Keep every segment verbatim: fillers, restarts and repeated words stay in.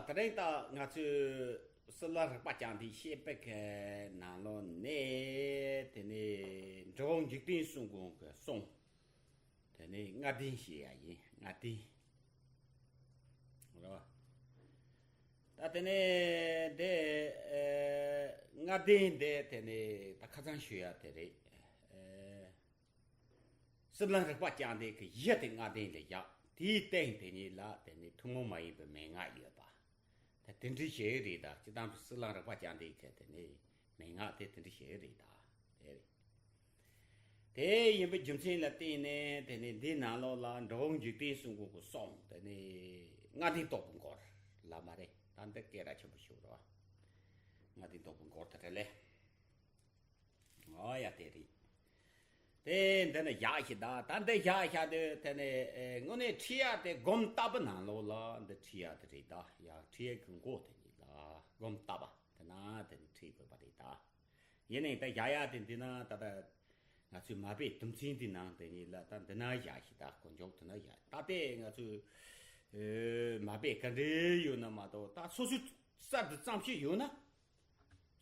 དེ་རིང་ད་ང་ཚོས་སྲིད་བློན་རིག་པ་བསྐྱངས་ཏེ་བཤད་པའི་ནང་ལོགས་ནས་དེ་ནས་འབྲི་གུང་འཇིག་རྟེན་གསུམ་མགོན་གྱི་གསུང་དེ་ནས་ལྔ་ལྡན་བཤད་ཡ་ཡིན། ལྔ་ལྡན་རེད་བ། ད་དེ་ནས་དེ་ལྔ་ལྡན་དེ་དེ་ནས་ད་ཁ་སང་ཞུ་ཡ་དེ་རེད། སྲིད་བློན་རིག་པ་བསྐྱངས་ཏེ་གི་གཞི་དེ་ལྔ་ལྡན་ལ་བཞག་དེའི་སྟེང་དེ་ཉིད་ལ་དེ་ནི་ཐུན་མོང་མ་ཡིན་པའི་མན་ངག་ཡོད་པ། ད་དེ་འདྲའི་བྱེད་ཡུལ་རེད། ད་སྤྱི་བཏང་དུ་སྲིད་བློན་རིག་པ་བསྐྱངས་ཏེ་གི་དེ་ནི་མན་ངག་དེ་དེ་འདྲའི་བྱེད་ཡུལ་རེད། ད་དེ་རེད། དེ་ཡིན་པའི་རྒྱུ་མཚན་ལ་བརྟེན་ནས་དེ་ནི་འདི་ནང་ལོགས་ལ་འབྲི་གུང་འཇིག་རྟེན་གསུམ་མགོན་གྱི་གསུང་དེ་ནི་ལྔ་ལྡན་སྟོབས་པའི་འཁོར་ལ་མ་རེད། ད་འདི་སྐད་གྲགས་ཆེན་པོ་ཞིག་རེད་བ། ལྔ་ལྡན་སྟོབས་པའི་འཁོར་དེ་རེད་ལེ། ཨོ་ཡ་དེ་རེད། དེ་འདི་ནི་བཞག་ཤི་ད། ད་འདི་བཞག་ཤ་དེ་དེ་ནི་ཨེ་དངོས་གནས་ཁྲིད་ཡ་དེ་སྒོམ་ལྟ་བུ་ནང་ལོགས་ལ་འདི་ཁྲིད་ཡ་དེ་རེད། ད་ཡ་ཁྲིད་ཡ་གི་མགོ་དེ་ཉིད་ལ་སྒོམ་ལྟ་བུ་དེ་ན་དེ་ནི་ཁྲིད་དགོས་པ་རེད་ད། ཡིན་ནའི་ད་བཞག་ཡ་དེ་འདི་ན་ད་ད་ང་ཚོའི་མ་དཔེ་དུམ་ཚན་འདི་ནང་དེ་ཉིད་ལ་ད་འདི་ན་བཞག་ཤི་ད། དཀོན་མཆོག་དེ་ན་བཞག་ད་ལྟའི་ང་ཚོའི་ཨེ་མ་དཔེ་ག་འདྲའི་ཡོད་ན་མ་གཏོགས་ད་སོ་སོའི་གསར་དུ་བརྩམས་ཤིག་ཡོད་ན།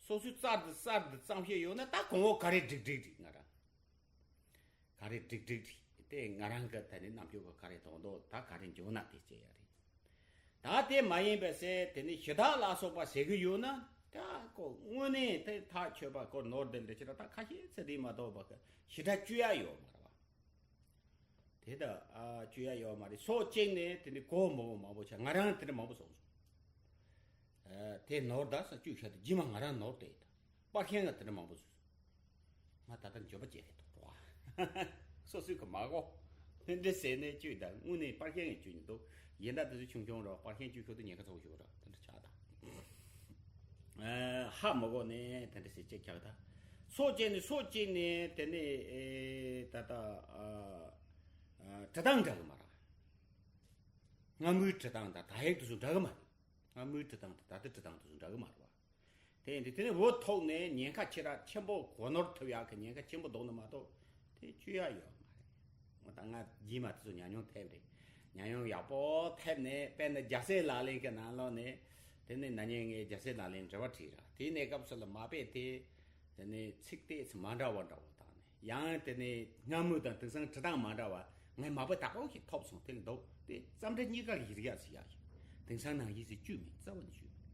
སོ་སོའི་རྩར་དུ་གསར་དུ་བརྩམས་ཤིག་ཡོད་ན་ད་གོང་འོག་ག་རེ་འགྲིག་འགྲིག་རེད། ང་རང་ག་རེ་འགྲིག་འགྲིག་རེད། དེ་ང་རང་གི་ད་ནི་རྣམ་འགྱུར་ག་ག་རེ་གཏོང་འདུག་ད་ག་རེ་འཇོག་ན་དེ་བྱེད་ཡ་རེད། ད་དེ་མ་ཡིན་པ་ཟེར་དེ་ནི་ཞི་དྲག་ལ་སོགས་པ་ཟེར་གི་ཡོད་ན་ད་ཁོ་དངོས་གནས་དེ་ཐག་ཆོད་པ་ཁོ་ནོར་དེ་འདྲ་ཅི་ར་ད་ཁ་ཤས་ཚེ་རིང་མ་གཏོགས་པ་གི་ཞི་དྲག་བཅོས་ཡ་ཡོད་མ་རེད་བ། དེ་ལྟ་ཨ་བཅོས་ཡ་ཡོད་མ་རེད། སོ་གཅིག་ནས་དེ་ནི་གོ་མོ་མང་པོ་ཆགས། ང་རང་དེ་འདྲ་མང་པོ་སོང་སོང་། ཨ་དེ་ནོར་ད་ས་བཅོས་ཤ་དེ་རྗེས་མ་ང་རང་ནོར་དེ་ད་པར་ཤན་ང་དེ་འདྲ་མང་པོ་སོང་སོང་། ང་ད་ལྟ་འཇོན་པ་བྱེད་ཀྱི་འདུག་རོ། སོ་སོའི་གི་མ་གོ། དེ་འདྲ་ཟེར་ནས་བཅོས་ད་དངོས་གནས་པར་ཤན་ངས་བཅོས་ཉིན་འདུག་ཡིན་ད་དེ་ཚོ་ཆུང་ཆུང་རོ། པར་ཤན་བཅོས་ཤོག་ཏུ་ཉེན་ཁ་ཚ་བོ་ཞིག་རོ། དེ་འདྲ་ཆགས་ད། ཧ་མ་གོ་ནས་དེ་འདྲ་ཟེར་ཅིག་ཁྱག་ད། སོ་བཅད་ནས་སོ་བཅད་ནས་དེ་ནས་ཨེ་ད་ལྟ་ཨ་འབྲི་སྟངས་འདྲ་གི་མ་རེད། སྔ་མོའི་འབྲི་སྟངས་དང་ད་ཡག་དེ་ཚོ་འདྲ་གི་མ་རེད། སྔ་མོའི་འབྲི་སྟངས་དང་ད་ལྟའི་འབྲི་སྟངས་དེ་ཚོ་འདྲ་གི་མ་རེད་བ། དེ་ཡིན་དུས་དེ་ནས་འུ་ཐུག་ནས་ཉེན་ཁ་ཆེ་ར་ཆེན་པོ་གོ་ནོར་ཐུབ་ཡག་གི་ཉེན་ཁ་ཆེན་པོ་འདུག་ན་མ་གཏོགས་དེ་བཅོས་ཡག་ཡོད་མ་རེད། འོ་ད་ང་རྗེས་མ་དེ་ཚོ་ཉམས་མྱོང་ཐེབས་རེད། ཉམས་མྱོང་ཡག་པོ་ཐེབས་ནས་དཔེར་ན་རྒྱལ་སྲས་ལག་ལེན་གྱི་ནང་ལོགས་ནས་དེ་ནས་ན་ནིང་ངས་རྒྱལ་སྲས་ལག་ལེན་འགྲེལ་པ་བྲིས་ར། དེའི་གནས་སྐབས་སུ་ལ་མ་དཔེ་དེ་དེ་ནས་ཚིག་དེ་ཚོ་མ་འདྲ་བ་འདྲ་བོ་དང་ནས་ཡང་དེ་ནས་སྔ་མོ་དང་དེང་སང་འབྲི་སྟངས་མ་འདྲ་བ་ངས་མ་དཔེ་དག་པོ་ཞིག་ཐོབ་སོང་། དེ་ལ་འདུག་དེ་རྩོམ་འབྲི་གཉིས་ཀ་གི་ཡིག་ཡག་ཞིག་ཡག་ཞིག་དེང་སང་ནང་བཞིན་ཞིག་བཅོས་མེད། རྩ་བ་ནས་བཅོས་མེད།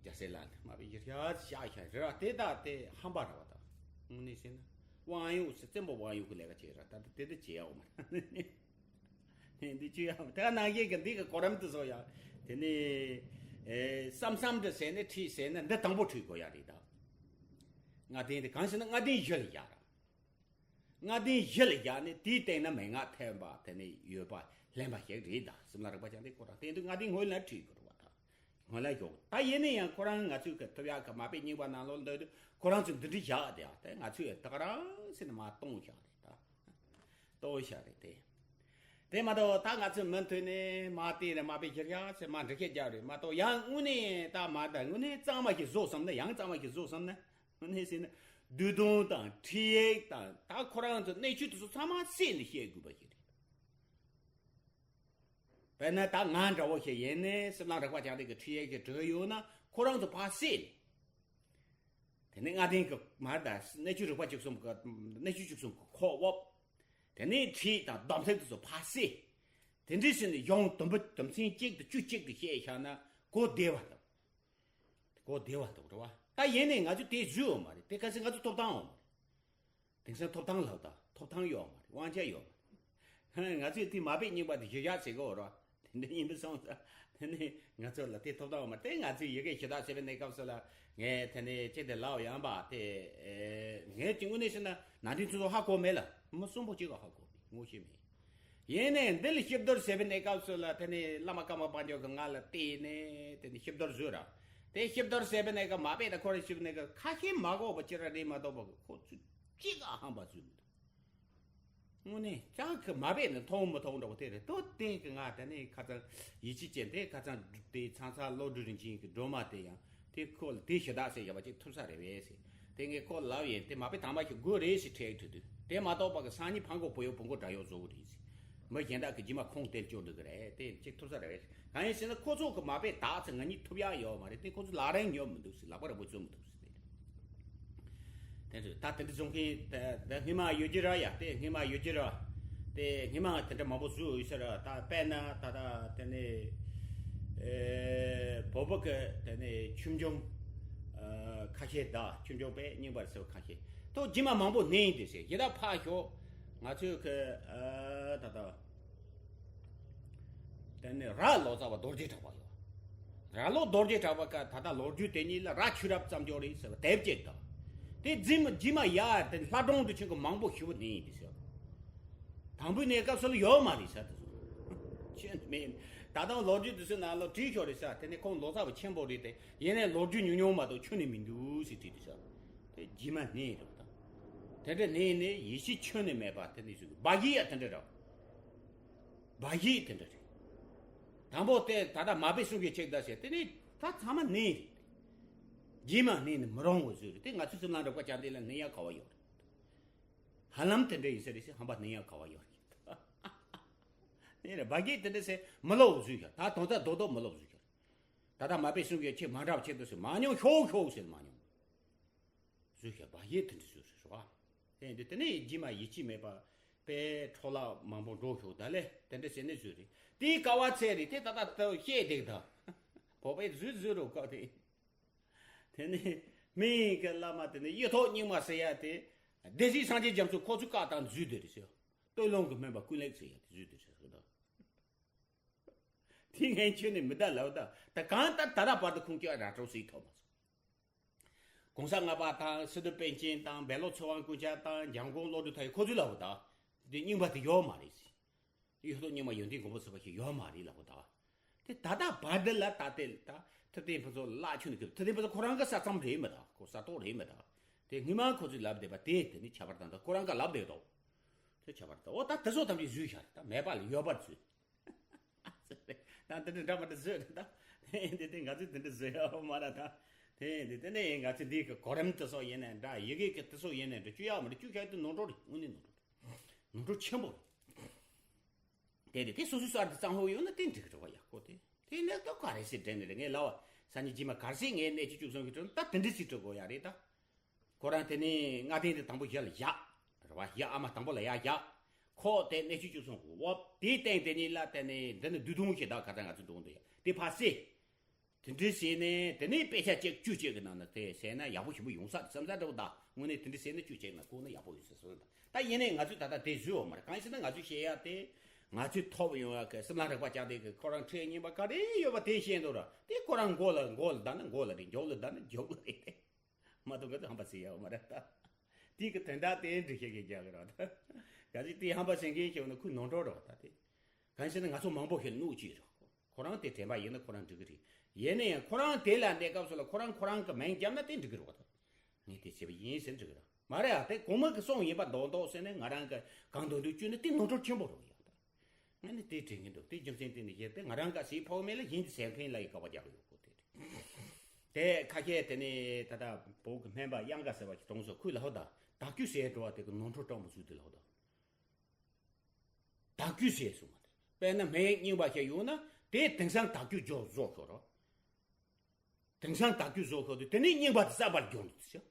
རྒྱལ་སྲས་ལག་ལེན་མ་དཔེ་ཡིག་ཡག་ཞིག་ཡག་ཞིག་རེད་བ། དེ་དག་དེ་ཧམ་པ་ར་བ་དང་། དངོས་གནས་བཤད་ན་དབང་ཡོད་ཟེར་བཙན་པོ་དབང་ཡོད་གི་ལས་ཀ་བྱེད་ར། ད་དེ་དེ་བྱེད་ཡག་མ་རེད། འདི་ཅི་ཡང་དེ་ག་ནང་བཞིན་གྱི་འདི་གི་གོ་རིམ་དུ་བཟོ་ཡང་དེ་ནི་ཨེ་བསམ་བསམ་འདྲ་ཟེར་ནས་ཁྲིད་ཟེར་ན་འདི་དང་པོ་ཁྲིད་དགོས་ཡ་རེད་ད། ལྔ་ལྡན་དེ་གང་ཟེར་ན་ལྔ་ལྡན་བཞི་ལ་བཞག་ར། ལྔ་ལྡན་བཞི་ལ་བཞག་ནས་དེའི་སྟེང་ན་མན་ངག་ཐེབས་པ་དེ་ནི་ཡོད་པ་ལེན་པ་ཞིག་རེད་ད། སྲིད་ལ་རིག་པ་བྱང་དེ་ཁོ་རང་དེ་འདུག་ལྔ་ལྡན་སྔོན་ལ་ཁྲིད་དགོས་རེད་བ་ད། སྔོན་ལ་ཡོད། ད་ཡིན་ན་ཡང་ཁོ་རང་ང་ཚོའི་གི་ཐོབ་ཡག་གི་མ་དཔེ་རྙིང་པ་ནང་ལོགས་འདོད་དུས་ཁོ་རང་ཚོས་འདི་འདྲ་བཞག་དེ་ཡང་དེ་ང་ཚོས་ད་ག་རང་ཟེར་ནས་མ་གཏོང་བཞག་རེད་ད། གཏོང་བཞག་རེད་དེ། དེ་མ་གཏོགས་ད་ང་ཚོས་མུ་མཐུད་ནས་མ་བལྟས་ནས་མ་དཔེ་ཞིག་ཡག་ཟེར་མ་འབྲི་ཤེས་རྒྱག་རེད་མ་གཏོགས་ཡང་དངོས་གནས་ད་མ་ད་དངོས་གནས་གཙང་མ་ཞིག་བཟོ་བསམ་ན་ཡང་གཙང་མ་ཞིག་བཟོ་བསམ་ན་དངོས་གནས་ཟེར་ན་བསྡུས་དོན་དང་ཁྲིད་ཡིག་དང་ད་ཁོ་རང་ཚོ་གནས་ཚུལ་དེ་ཚོ་ཚང་མ་བསྲེས་ནས་བཤད་དགོས་པ་ཞིག་རེད། དཔེར་ན་ད་ང་འདྲ་བོ་ཞིག་ཡིན་ནའི་སྲིད་ལམ་རིག་པ་བྱང་གཏེར་གྱི་ཁྲིད་ཡིག་ཅིག་འབྲི་གི་ཡོད་ན་ཁོ་རང་ཚོ་ཕར་བསྲེས་ནས། དེ་ནས་ལྔ་ལྡན་གྱི་མར་དང་གནས་ཆུང་རིག་པ་བཅུ་གསུམ་གྱི་གནས་ཆུང་བཅུ་གསུམ་གྱི་ཁོག་དབབ། དེ་ནས་ཁྲིད་དང་སྡོམ་ཚིག་དེ་ཚོ་ཕར་བསྲེས། དེ་འདྲའི་ཕྱིར་ནས་ཡང་དུམ་བུ་དུམ་ཚན་གཅིག་ཏུ་བཅུ་གཅིག་ཏུ་བཤད་བཞག་ན་གོ་བདེ་བ་འདུག་གོ་བདེ་བ་འདུག་རེད་བ། ད་ཡིན་ནའི་ང་ཚོས་དེ་བཟོས་ཡོད་མ་རེད། དེ་ག་ཚོད་ང་ཚོ་ཐོབ་ཐང་ཡོད་མ་རེད། དེང་སང་ཐོབ་ཐང་ལབ་ད་ཐོབ་ཐང་ཡོད་མ་རེད། དབང་ཆ་ཡོད་མ་རེད། ང་ཚོས་དེ་མ་དཔེ་རྙིང་པ་དེ་གཞི་བཞག་བྱེད་དགོས་རོ། དེ་འདྲ་ཡིན་པ་སོང་ཙང་དེ་ནི་ང་ཚོ་ལ་དེ་ཐོབ་ཐང་ཡོད་མ་རེད། དེ་ང་ཚོས་ཡི་གེ་ཞུ་དག་བྱེད་པའི་གནས་སྐབས་སུ་ལ་ངས་དེ་ནི་ཅི་དེ་ལབ་ཡོང་པ་དེ་ངས་ཅི་དངོས་གནས་བཤད་ན་ན་ནིང་ཚོ་ཧ་གོ་མེད་ལ་མི་གསུམ་པོ་གཅིག་ག་ཧ་གོ་མེད། ངོ་ཤེས་མེད། ཡིན་ནའི་འདི་ལ་ཞིབ་བསྡུར་བྱེད་པའི་གནས་སྐབས་སུ་ལ་དེ་ནི་བླ་མ་ཀརྨ་དཔལ་འབྱོར་གྱི་ང་ལ་བལྟས་ནས་དེ་ནི་ཞིབ་བསྡུར་བཟོས་ར། དེ་ཞིབ་བསྡུར་བྱེད་པའི་གནས་སྐབས་མ་དཔེ་དང་ཁོ་རང་ཞིབ་གནས་སྐབས་ཁ་ཤས་མ་གོ་བ་ཅི་ར་རེད་མ་གཏོགས་པ་ཁོ་ཚོས་གཅིག་ག་ཧམ་པ་བཟོས་མི་འདུག་དངོས་གནས་ཅག་གི་མ་དཔེ་ནི་མཐོང་མི་མཐོང་འདྲ་བོ་དེ་རེད། དོ་དེ་གི་ང་དེ་ནས་ཁ་སང་ཡིད་ཆེས་ཅན་དེ་ཁ་སང་དེ་ཚང་ཚང་བློ་གྲོས་རིན་ཆེན་གྱི་སྒྲོལ་མ་དེ་ཡང་དེ་ཁོ་ལ་དེ་ཞུ་དག་ཟེར་ཡོད་པ་ཅིག་ཐུབ་ས་རེད་པས་ཟེར། དེ་ངས་ཁོ་ལབ་ཡིན། དེ་མ་དཔེ་དང་པ་ཞིག་དགོས་རེད་ཟེར་ཁྲལ་ཐུབ་དུས་དེ་མ་གཏོགས་པ་གི་སང་ཉིན་ཕང་གོ་བུ་ཡོ་བུ་མགོ་འདྲ་ཡོ་བཟོ་གི་རེད་ཟེར། མི་གཞན་དག་གི་རྗེས་མ་ཁུངས་དེ་སྐྱོར་འདུག་གི་རེད། དེ་གཅིག་ཐུབ་ས་རེད། གང་ཡིན་ཟེར་ན་ཁོ་ཚོ་གི་མ་དཔེ་དག་ཚེ་ང་གཉིས་ཐུབ་ཡག་ཡོད་མ་རེད། དེ་ཁོ་ཚོ་ལག་རིང་ཉོ་མི་འདུག་ཟེར། ལག་པ་རིང་པོ་བཙུགས་མི་འདུག་ཟེར། དེ་ད་དེ་འདྲ་བཟོ་མཁན་དེ་དེ་སྔོན་མ་ཡོད་ཀྱི་ར། ཡ་དེ་སྔོན་མ་ཡོད་ཀྱི་ར། དེ་སྔོན་མ་དེ་འདྲ་མང་པོ་བཟོས་ཡོད་ས་ར། ད་དཔེར་ན་ད་ད་དེ་ནས་ཨེ་བོད་པ་གི་དེ་ནས་ཆོས་འབྱུང་ཨ་ཁ་ཤས་དང་། ཆོས་འབྱུང་དཔེ་རྙིང་པ་རེད་ཟེར་བ་ཁ་ཤས་ཐོག་རྗེས་མ་མང་པོ་ནས་ཡིན་དེ་ཟེར། ཡི་ད་ཕ་ཤོག་ང་ཚོས་གི་ཨ་ད་ད། དེ་ནས་ར་ལོ་ཙཱ་བ་རྡོ་རྗེ་གྲགས་པ་ཡོད། ར་ལོ་རྡོ་རྗེ་གྲགས་པ་ཀ་ད་ལྟ་ལོ་རྒྱུས་དེ་ཉིད་ལ་ར་ཆོས་རབ་བརྩམས་ཆོས་རེད་ཟེར་བ་དེབ་ཅིག་དང་། དེ་རྗེས་མ་རྗེས་མ་ཡ་དེ་ལྷ་སྒྲུང་དུ་ཆེན་གི་མང་པོ་ཞུ་བ་ནས་ཡིན་དེ་ཟེར། དང་པོའི་གནས་སྐབས་སུ་ལ་ཡོད་མ་རེད་ས་དེ་ཚོ། ཆེན་མེད། ད་དུང་ལོ་རྒྱུས་དེ་ཚོའི་ནང་ལ་བྲིས་ཆོག་རེད་ས། དེ་ནས་ཁོང་ལོ་ཙཱ་བ་ཆེན་པོ་རེད་དེ། ཡིན་ནའི་ལོ་རྒྱུས་ཉུང་ཉུང་མ་གཏོགས་ཁྱོན་ནས་མི་འདུག་ཟེར་བྲིས་དེ་ས། དེ་རྗེས་མ་ནས་རེད་ད། དེ་འདྲ་ནས་ནས་ཡེ་ཤེས་ཁྱོན་ནས་མེད་པ་དེ་ནས་ཞུ་གི་བ་གི་ཡ་དེ་འདྲ་རེད། བ་ཡིག་དེ་འདྲ་རེད། དང་པོ་དེ་ད་ལྟ་མ་དཔེ་གསུང་གི་ཆེག་ད་ཟེར། དེ་ནི་ད་ཚང་མ་ནི་རེད། རྗེས་མ་ནི་ནི་མི་རུང་བ་བཟོས་རེད། དེ་ང་ཚོའི་སེམས་ནང་རོགས་པ་ཅང་དེ་ལ་ནི་ཡང་ག་བ་ཡོད་རེད། ཧ་ལམ་དེ་འདྲ་ཡིན་ས་རེད་ཟེར། ཧམ་པ་ནི་ཡང་ག་བ་ཡོད་རེད། ནི་རེད། བ་གི་དེ་འདྲ་ཟེར་མི་ལོག་བཟོས་ཤག་ད་དོན་དག་རྡོག་རྡོག་མི་ལོག་བཟོས་ཤག་ད་ལྟ་མ་དཔེ་གསུང་གི་ཆེག་མ་འདྲ་བ་ཆེག་ད་ཟེར། མ་མྱོང་ཤོག་ཤོག་ཟེར་མ་མྱོང་། བཟོས་ཤག་བ་ཡིག་དེ་འདྲ་བཟོས་ཤག་རེད་བ། དེ་འདི་དེ་ནས་རྗེས་མ་ཡིད་ཆེས་མེད་པ་དཔེ་འཕྲོ་བརླག་མང་པོ་འགྲོ་ཤོག་ད་ལས་དེ་འདྲ་བྱས་ནས་བཟོས་རེད། དེའི་དཀའ་བ་ཚད་རེད། དེ་ད་ལྟ་ལྟ་བཤད་བསྡད་ད། བོད་པས་བཟོས་བཟོས་རོགས་བཀག་དེ། དེ་ནས་མི་ཡིན་གྱི་བླ་མ་དེ་ནས་གཡུ་ཐོག་རྙིང་མ་ཟེར་ཡ་དེ། སྡེ་སྲིད་སངས་རྒྱས་རྒྱ་མཚོ་ཁོ་ཚོས་བཀག་བཏང་བཟོས་བསྡད་རེད་ཟེར། སྟོད་ལུང་གི་སྨན་པ་ཀུན་ལེགས་ཟེར་ཡ་དེ་བཟོས་བསྡད་རེད་ཟེར་གི་འདུག་དེ་ངས་ཁྱོད་ནས་མི་ད་ལབ་ད། ད་གང་ལྟར་ད་ལྟ་བར་དུ་ཁུངས་སྐྱེལ་ར་སྤྲོད་སྲིད་ཐོབ་མ་སོང་། གོང་ས་ལྔ་པ་དང་སི་ཏུ་པཎ་ཆེན་དང་བལ་ལོ་ཚེ་དབང་ཀུན་ཁྱབ་དང་འཇམ་མགོན་བློ་གྲོས་ཐར་ཡི་ཁོ་ཚོས་ལབ་ད། འདི་རྙིང་པ་དེ་ཡོད་མ་རེད་ཟེར། གཡུ་ཐོག་རྙིང་མ་ཡོན་ཏན་གོང་འཕེལ་ཟེར་བ་ཞིག་ཡོད་མ་རེད་ལབ་ད། དེ་ད་ལྟ་བར་དུ་ལ་ད་ལྟའི་ད་ཐུབ་བསྟན་ཕུན་ཚོགས་བརླག་ཆུ་ནས་ཁུར། ཐུབ་བསྟན་ཕུན་ཚོགས་ཁོ་རང་གི་ས་མཚམས་རེད་མི་ད། ཁོ་ས་ཐོག་རེད་མི་ད། དེ་སྔོན་མ་ཁོ་ཚོས་ལབ་བསྡད་པ་དེ་དེ་ནི་ཁྱད་པར་དང་ད་ཁོ་རང་ག་ལབ་བསྡད་དོ། དེ་ཁྱད་པར་དང་འོ་ད་དེ་ཚོ་ཐམས་ཅད་བཟོས་ཤག་རེད། ད་མེད་པ་ལ་ཡོད་པར་བཟོས། ད་འདི་འདྲ་འདྲ་མ་འདྲ་བཟོས་རེད་ད། དེ་འདི་དེ་ང་ཚོས་འདི་འདྲ་བཟོས་ཡོད་མ་རེད་ད། དེ་འདི་དེ་ནས་ང་ཚོས་འདི་གི་གོ་རིམ་དེ་ཚོ་ཡིན་ནའི་འདྲ། ཡི་གེ་གི་དེ་ཚོ་ཡིན་ནའི་འདྲ། བཅུ་ཡག་མ་རེད། བཅུ་ཤ་དེ་ནོར་འགྲོ་རེད། དངོས་གནས་ནོར་འགྲོ་རེད། ནོར་འགྲོ་ཆེན་པོ་རེད། དེ་རེད། དེ་སོ་སོའི་སར་དུ་གཙང་ཧོ་ཡོད་ན་དེ་འགྲིག་རེད་བ། ཡག་པོ་དེ་དེ་ལས་ཏོ་ག་རེ་ཟེར་དྲན་ནི་རེད། ངས་ལབ་པ་སང་ཉིན་རྗེས་མ་གལ་སྲིད་ངས་གནས་ཆུང་བཅུ་གསུམ་གི་དྲུང་ད་དེ་འདྲ་ཞིག་སྤྲོད་དགོས་ཡ་རེད་ད། ཁོ་རང་དེ་ནས་ལྔ་ལྡན་དེ་དང་པོ་ཞལ་ལ་བཞག་རེད་བ། ཞལ་ཨ་མ་དང་པོ་ལ་ཡར་བཞག་ཁོ་དེ་གནས་ཆུང་བཅུ་གསུམ་གི་འོབ་དེའི་སྟེང་དེ་ཉིད་ལ་དེ་ནས་འདི་ནི་བདུད་དུང་ཞེ་སྡང་ཁ་ཚ་ང་ཚོ་འདུག་འདུག་ཡ་དེ་ཕར་བསད། དེ་འདྲ་བྱས་ནས་དེ་ནས་དཔེ་ཆ་གཅིག་བཅུ་གཅིག་གི་ནང་ན་དེ་བྱས་ན་ཡག་པོ་ཞེ་པོ་ཡོང་ས་རེད་བསམ་ས་འདྲ་བོ་ད། དངོས་གནས་དེ་འདྲ་བྱས་ན་བཅུ་གཅིག་ན་བཀོད་ན་ཡག་པོ་ཡོང་ས་བཟོ་ད། ད་ཡིན་ནའི་ང་ཚོས་ད་ལྟ་དེ་བཟོས་ཡོད་མ་རེད། གང་ཡིན་ཟེར་ན་ང་ཚོས་བཤད་ཡ་དེ་ང་ཚོས་ཐོབ་ཡོང་ཡ་གི་སེམས་ལ་རེག་པ་བཅངས་དེ་གི་ཁོ་རང་ཁྲེལ་རྙིང་པ་ག་རེ་ཡོད་པ་དེ་བཤད་འདུག་ར། དེ་ཁོ་རང་མགོ་ལ་མགོ་ལ་བསྡད་ན་མགོ་ལ་རེད། མགྱོགས་ལ་བསྡད་ན་མགྱོགས་ལ་རེད། མ་གཏོགས་ང་ཚོས་ཧམ་པ་བྱེད་ཡ་ཡོད་མ་རེད་ད། དེ་གི་དོན་དག་དེ་འགྲིག་ཤེས་ཀྱི་རྒྱག་གི་ར་ད། ག་ཚོད་དེ་ཧམ་པ་བྱེད་མཁན་ཞིག་ཡོད་ན་ཁོས་ནོར་འགྲོ་ར་ད་དེ། གང་ཡིན་ཟེར་ན་ང་ཚོ་མང་པོ་ཞིག་གནོད་ཀྱི་རེད། ཁོ་རང་དེ་དྲན་པ་ཡིན་ན་ཁོ་རང་འགྲིག་གི་རེད། ཡིན་ན་ཡང་ཁོ་རང་དེ་ལ་གནས་སྐབས་སུ་ལ་ཁོ་རང་ཁོ་རང་གི་མིང་བརྒྱབ་ན་དེ་འགྲིག་གི་རེད་བ་ད། ངས་དེ་བྱས་པ་ཡིན་ཟེར་འགྲིག་གི་རེད། མ་རེད་ཨ། དེ་གོང་མ་གི་གསུང་ཡིན་པ་མདོག་མདོག་ཟེར་ནས་ང་རང་གི་གང་འདོད་འདོད་བཅོས་ན་དེ་ནོར་འཁྲུལ་ཆེན་པོ་རེད་ཡ་ད། ངས་ནི་དེ་དྲན་གི་འདུག་དེ་རྒྱུ་མཚན་དེ་ནི་གཞི་དེ་ང་རང་ག་ཟིག་ཕོག་མེད་ལ་གཞན་གྱི་ཟེར་མཁན་ལ་ཡི་དགག་པ་རྒྱག་གི་ཡོད་གོ་དེ་རེད། དེ་ཁ་ཤས་དེ་ནས་ད་ལྟ་བོད་ཀྱི་སྨན་པ་གཡང་དགའ་ཟེར་བ་ཞིག་གྲོངས་སོང་། ཁོས་ལབ་ད། དག་སྐྱུ་ཟེར་འགྲོ་བ་དེ་གི་ནོར་འཁྲུལ་སྤྲང་པོ་བཟོས་དེ་ལབ་ད། དག་སྐྱུ་ཟེར་སོང་བ་དེ། དཔེར་ན་སྨན་རྙིང་པ་ཞིག་ཡོང་ན་དེ་དེང་སང་དག་སྐྱུ་བཟོ་བཟོ་ཤོག་རོགས། དེང་སང་དག་སྐྱུ་བཟོ་ཤོག་དུས་དེ་ནས་རྙིང་པ་དེ་གསར་པར་འགྱུར་འདུག་ཟེར།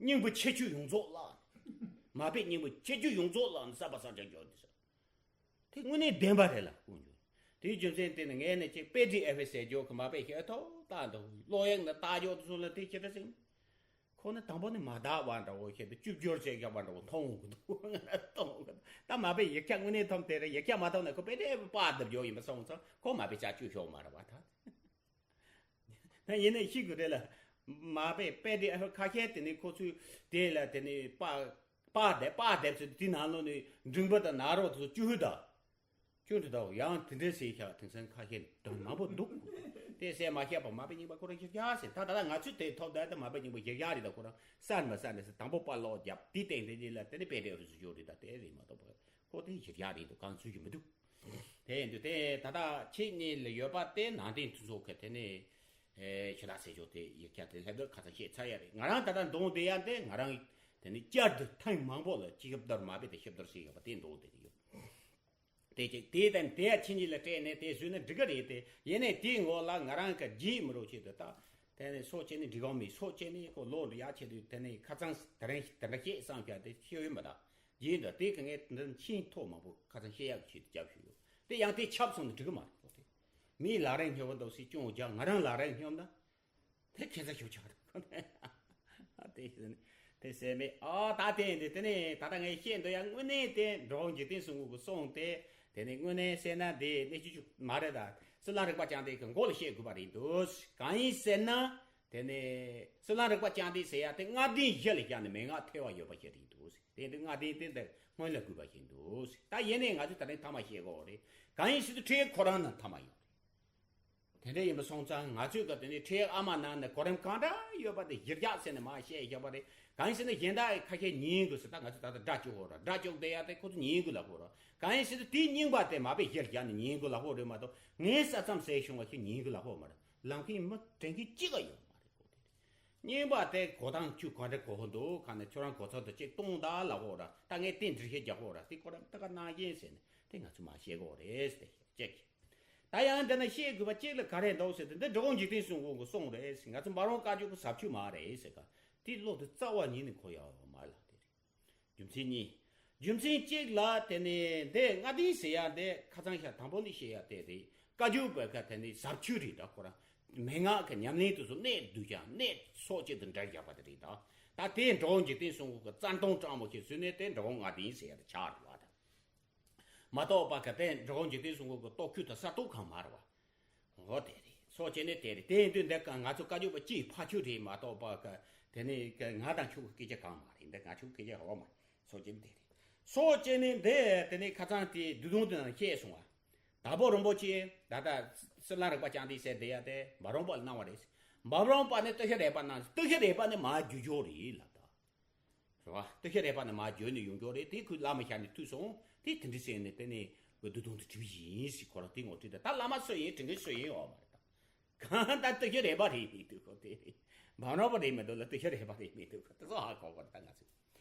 རྙིང་པ་ཁྱད་ཆོས་ཡོངས་རྫོགས་བརླག། མ་དཔེ་རྙིང་པ་ཁྱད་ཆོས་ཡོངས་རྫོགས་བརླག་ནས་གསར་པ་གསར་རྐྱང་འགྱུར་འདུག་ཟེར། དེ་དངོས་གནས་བདེན་པ་རེད་ལ་ཀུན་འགྱུར། དེའི་རྒྱུ་མཚན་དེ་ནི་ངས་ནི་ཅིག་པེ་ཏི་ཨེ་ཕི་ཟེར་རྒྱུ་གི་མ་དཔེ་ཞིག་ཐོག་བཏང་འདུག་གློག་ཡང་ནི་བཏགས་རྒྱུ་དེ་ཚོ་ལ་དེ་ཁྱེད་ར་ཟིན། ཁོ་ནི་དང་པོ་ནི་མ་དག་པ་འདྲ་བོ་ཞིག་ཏུ་བཅུ་བསྒྱུར་བྱས་བཞག་པ་འདྲ་བོ་མཐོང་འོང་གི་འདུག་མཐོང་འོང་གི་འདུག་ད་མ་དཔེ་ཡིག་ཆ་དངོས་གནས་ཐོབ་དེ་རེད། ཡིག་ཆ་མ་ཐོབ་ན་ཁོ་པེ་ཏི་ཨེ་ཕི་པར་འདེབས་རྒྱུ་ཡིན་པ་སོང་ཙང་ཁོ་མ་དཔེ་ཆ་བཅུ་ཤོག་མ་རེད་བ་ད། ད་ཡིན་ནའི་ཤི་དགོས་རེད་ལ། མ་དཔེ་པེ་ཏི་ཨེ་ཕི་ཁ་ཤས་དེ་ནི་ཁོ་ཚོས་དེ་ལ་དེ་ནི་པར་པར་འདེབས་པར་འདེབས་ཚེ་དེ་ནང་ལོགས་ནས་འབྲིང་པོ་དང་ནཱ་རོ་དེ་ཚོ་བཅུ་ཧུ་ད། ཁྱོད་འདི་དག་ཡང་དེ་འདྲའི་ཟེར་ཤག་དེང་སང་ཁ་ཤས་དང་མང་པོ་འདུག་དེ་ཟེར་མ་ཤེས་པ་མ་དཔེ་རྙིང་པ་ཁོ་རང་ཞིག་རྒྱག་ཟེར། ད་ད་ལྟ་ང་ཚོས་དེ་ཐོབ་ད་ད་མ་དཔེ་རྙིང་པ་ཞིག་རྒྱག་རེད། ད་ཁོ་རང་གསར་མ་གསར་ནས་ཟེར་དང་པོ་པར་ཀློག་བརྒྱབ་དེ་སྟེང་དེ་ཉིད་ལ་དེ་ནི་པེ་ཏི་ཨེ་ཕི་ཟེར་ཞོར་རེད། ད་དེ་རེད་མ་གཏོགས་པ་ཁོ་དེ་ཞིག་རྒྱག་རེད་འདུག་གང་ཚུལ་གྱི་མི་འདུག་དེ་ཡིན་དུས་དེ་ད་ལྟ་ཁྱེད་གཉིས་ལ་ཡོད་པ་དེ་ནང་བསྟན་མཐུན་ཚོགས་ཀྱི་དེ་ནི་ཞུ་དག་ཟེར་ཞོར་དེ་ཡིག་ཆ་དེ་སླེབས་དུས་ཁ་ཚ་ཤེས་ཚར་ཡ་རེད། ང་རང་ད་ལྟ་འདོན་བསྡད་ཡ་དེ་ང་རང་དེ་ནི་བསྐྱར་དུ་ཐེངས་མང་པོ་ལ་ཅི་ཞིབ་བརྡར་མ་དཔེ་དེ་ཞིབ་བརྡར་བྱས་ཡོད་པ་དེ་འདོན་བསྡད་ཀྱི་ཡོད། དེ་ཅིག་དེའི་སྟེང་དེ་ཡ་ཁྱིམ་གཉིས་ལ་སྤྲད་ནས་དེ་བཟོས་ན་འགྲིག་གི་རེད་དེ། ཡིན་ནའི་དེའི་ངོ་ལ་ང་རང་གི་རྒྱུས་མི་རོ་ཆེད་དུ་ད་དེ་ནས་སྲོག་བཅད་ནས་འགྲིག་གམ་མེད། སྲོག་བཅད་ནས་ཁོ་ལོག་འགྲོ་ཡ་ཆེད་དུ་དེ་ནས་ཁ་སང་དེ་རིང་དེ་འདྲ་བཤད་བསམ་བྱ་དེ་ཤེས་ཡོད་མ་ད། རྒྱུས་འདི་དེ་གི་ངས་འདི་ཕྱིན་ཐོག་མང་པོ་ཁ་སང་བཤད་ཡག་ཆེད་དུ་རྒྱབ་ཞུས་ཡོད། དེ་ཡང་དེ་ཁྱབ་སོང་ནས་འགྲིག་གི་མ་རེད་ཁོ་དེ། མིའི་ལག་རིང་སྙོབ་པ་འདུག་སེ་སྐྱོན་རྒྱག་ང་རང་ལག་རིང་སྙོབ་ན། དེ་ཁྱད་མཚར་ཞིག་ཆགས་འདུག་ཁོ་ནས། དེ་ཟེར་ནས་དེ་ཟེར་མེད། ཨ་ད་དེ་ཡིན་དེ། དེ་ནས་ད་ལྟ་ངས་བཤད་འདོད་ཡ་དངོས་གནས་དེ་འགྲོ་བ་འཇིག་རྟེན་གསུམ་མགོན་གྱི་གསུང་དེ། དེ་ནས་དངོས་གནས་ཟེར་ན་དེ་གནས་ཆུ་ཆུ་མ་རེད་ད། སྲིད་ལམ་རིག་པ་བཅངས་ཏེ་གི་མགོ་ལ་བཤད་དགོས་པ་རེད་འདུག་གང་ཡིན་ཟེར་ན། དེ་ནས་སྲིད་ལམ་རིག་པ་བཅངས་ཏེ་ཟེར་ཡ་དེ་སྔ་རྟིང་གཞི་ལ་བཞག་ནས་མན་ངག་ཐེ་བ་ཡོད་པ་ཞིག་རེད་འདུག་དེ་དུས་སྔ་རྟིང་དེ་འདི་སྔོན་ལ་དགོས་པ་ཞིག་འདུག་ད་ཡིན་ནའི་ང་ཚོས་ད་རིང་ཐ་མ་བཤད་དགོས་རེད། གང་ཡིན་ཟེར་དུས་ཁྲིད་ཡིག་ཁོ་རང་ནང་ཐ་མ་ཡོད་རེད། དེ་འདྲ་ཡིན་པ་སོང་ཙང་ང་ཚོས་ག་དེ་ནས་ཁྲིད་ཡིག་ཨ་མ་ནང་ནས་གོ་རིམ་གང་འདྲ་ཡོད་པ་དེ་གཞིར་བཞག་ཟེར་ནས་མར་བཤད་བཞག་པ་རེད། གང་ཡིན་ཟེར་ན་གཞན་དག་ཁ་ཤས་ཉན་དགོས་ཟེར། ད་ང་ཚོས་ད་ལྟ་སྒྲ་གཅོག་གོ་ར། སྒྲ་གཅོག་བསྡད་ཡ་དེ་ཁོ་ཚོ་ཉན་དགོས་ལབ་གོ་ར། གང་ཡིན་ཟེར་ན་དེའི་རྙིང་པ་དེ་མ་དཔེ་གཞིར་བཞག་ནས་ཉན་དགོས་ལབ་གོ་རེད་མ་གཏོགས། ངས་ས་མཚམས་བསལ་བྱུང་བ་ཞིག་ཉན་དགོས་ལབ་གོ་མ་རེད། ལམ་ཁའི་མི་དྲན་མཁན་གཅིག་ག་ཡོད་མ་རེད་གོ། དེ་རེད། རྙིང་པ་དེ་གོ་སྟངས་ཁྱོད་ག་འདྲ་གོ་གི་འདུག་ག་ནས་ཁྱོད་རང་གོ་ཚོད་དུ་གཅིག་གཏོང་ད་ལབ་གོ་ར། ད་ངས་དེ་འདྲི་བཤད་རྒྱག་གོ་ར། དེ་ཁོ་རང་ད་ག་ནང་བཞིན་ཟེར་ནས་དེ་ང་ཚོས་མར་བཤད་གོ་རེད་ཟེར་ཏེ་གཅིག་ད་ཡང་འདི་ན་བཤད་དགོས་པ་གཅིག་ལ་ག་རེ་འདུག་ཟེར་དུས། འདི་འགྲོ་བ་འཇིག་རྟེན་གསུམ་མགོན་གྱི་གསུང་རེད་ཟེར། ང་ཚོ་འབའ་རོམ་བཀའ་བརྒྱུད་ཀྱི་ཟབ་ཆོས་མ་རེད་ཟེར་ག། དེའི་བློ་དེ་རྩ་བ་ཉིད་ནས་འཁོར་ཡག་ཡོད་མ་རེད་ལ། དེ་རེད། རྒྱུ་མཚན་གཉིས། རྒྱུ་མཚན་གཅིག་ལ་དེ་ནས་འདི་སྔ་རྟིང་ཟེར་ཡ་དེ་ཁ་སང་ཞག་དང་པོ་ནས་བཤད་ཡ་དེ་རེད། བཀའ་བརྒྱུད་པའི་ཁ་དེ་ནས་ཟབ་ཆོས་རེད་ད། ཁོ་རང་མན་ངག་གི་ཉམས་ལེན་དེ་ཚོ་གནད་བསྡུས་ཀྱང་གནད་སོ་གཅིག་ཏུ་འདྲེས་བཞག་པ་དེ་རེད་ད། ད་དེ་འགྲོ་བ་འཇིག་རྟེན་གསུམ་མགོན་གྱི་རྩ་དོན་དྲང་མོ་ཞིག་བཟོས་ནས་དེ་འགྲོ་བ་སྔ་རྟིང་ཟེར་ཡ་དེ་ཆགས་རེད་བ་ད། མ་གཏོགས་པ་ག་དེ་འགྲོ་བ་འཇིག་རྟེན་གསུམ་མགོན་གྱི་རྟོགས་ཆོས་དང་གསར་རྟོགས་གང་མ་རེད་བ། འོ་དེ་རེད། སོ་བྱས་ནས་དེ་རེད། དེ་ཡིན་དུས་འདི་ང་ཚོ་བཀའ་བརྒྱུད་པ་སྤྱིའི་ཕ་ཆོས་རེད་མ་གཏོགས་པ་ག་དེ་ནས་ག་ང་དང་ཁྱོད་ཀྱི་སྐད་ཆ་གང་མ་རེད། འདི་ང་ཁྱོད་ཀྱི་སྐད་ཆ་འོ་མ་རེད། སོ་བྱས་ནས་དེ་རེད། སོ་བྱས་ནས་འདི་དེ་ནས་ཁ་སང་དེ་བསྡུས་དོན་དུ་ནང་བཤད་སོང་བ། དྭགས་པོ་རིན་པོ་ཆེ་ད་ལྟ་སྲིད་ལམ་རིག་པ་བཅངས་ཏེ་ཟེར་བསྡད་ཡ་དེ་འབའ་རོམ་པ་ལ་གནང་བ་རེད། འབའ་རོམ་པ་ནས་སྟོད་ཤར་རས་པ་གནང་། སྟོད་ཤར་རས་པ་ནས་མར་བརྒྱུད་འཇུག་རེད་ལབ་ད། རེད་བ། སྟོད་ཤར་རས་པ་ནས་མར་བརྒྱུད་ནས་ཡོང་རྒྱུ་རེད། དེ་ཁོས་བླ་མ་ཞལ་ནས་ཐོས་སོང་། དེ་དེ་འདྲ་ཟེར་ནས་དེ་ནས་བསྡུས་དོན་དུ་བྲིས་པ་ཡིན་ཟེར། ཁོ་རང་དེ་ངོ་སྤྲོད་ད། ད་བླ་མ་སུ་ཡིན་དྲི་མཁན་སུ་ཡིན་ཡོད་མ་རེད་ད། གང་ལྟར་སྟོད་ཤར་རས་པ་རེད་མི་འདུག་ཁོ་དེ་རེད། འབའ་རོམ་པ་རེད་མི་འདུག་ལ། སྟོད་ཤར་རས་པ་རེད་མི་འདུག་ཁོ་དེ་ཚོ་ཧ་གོ་གོ་རེད་ད། ང་ཚོས་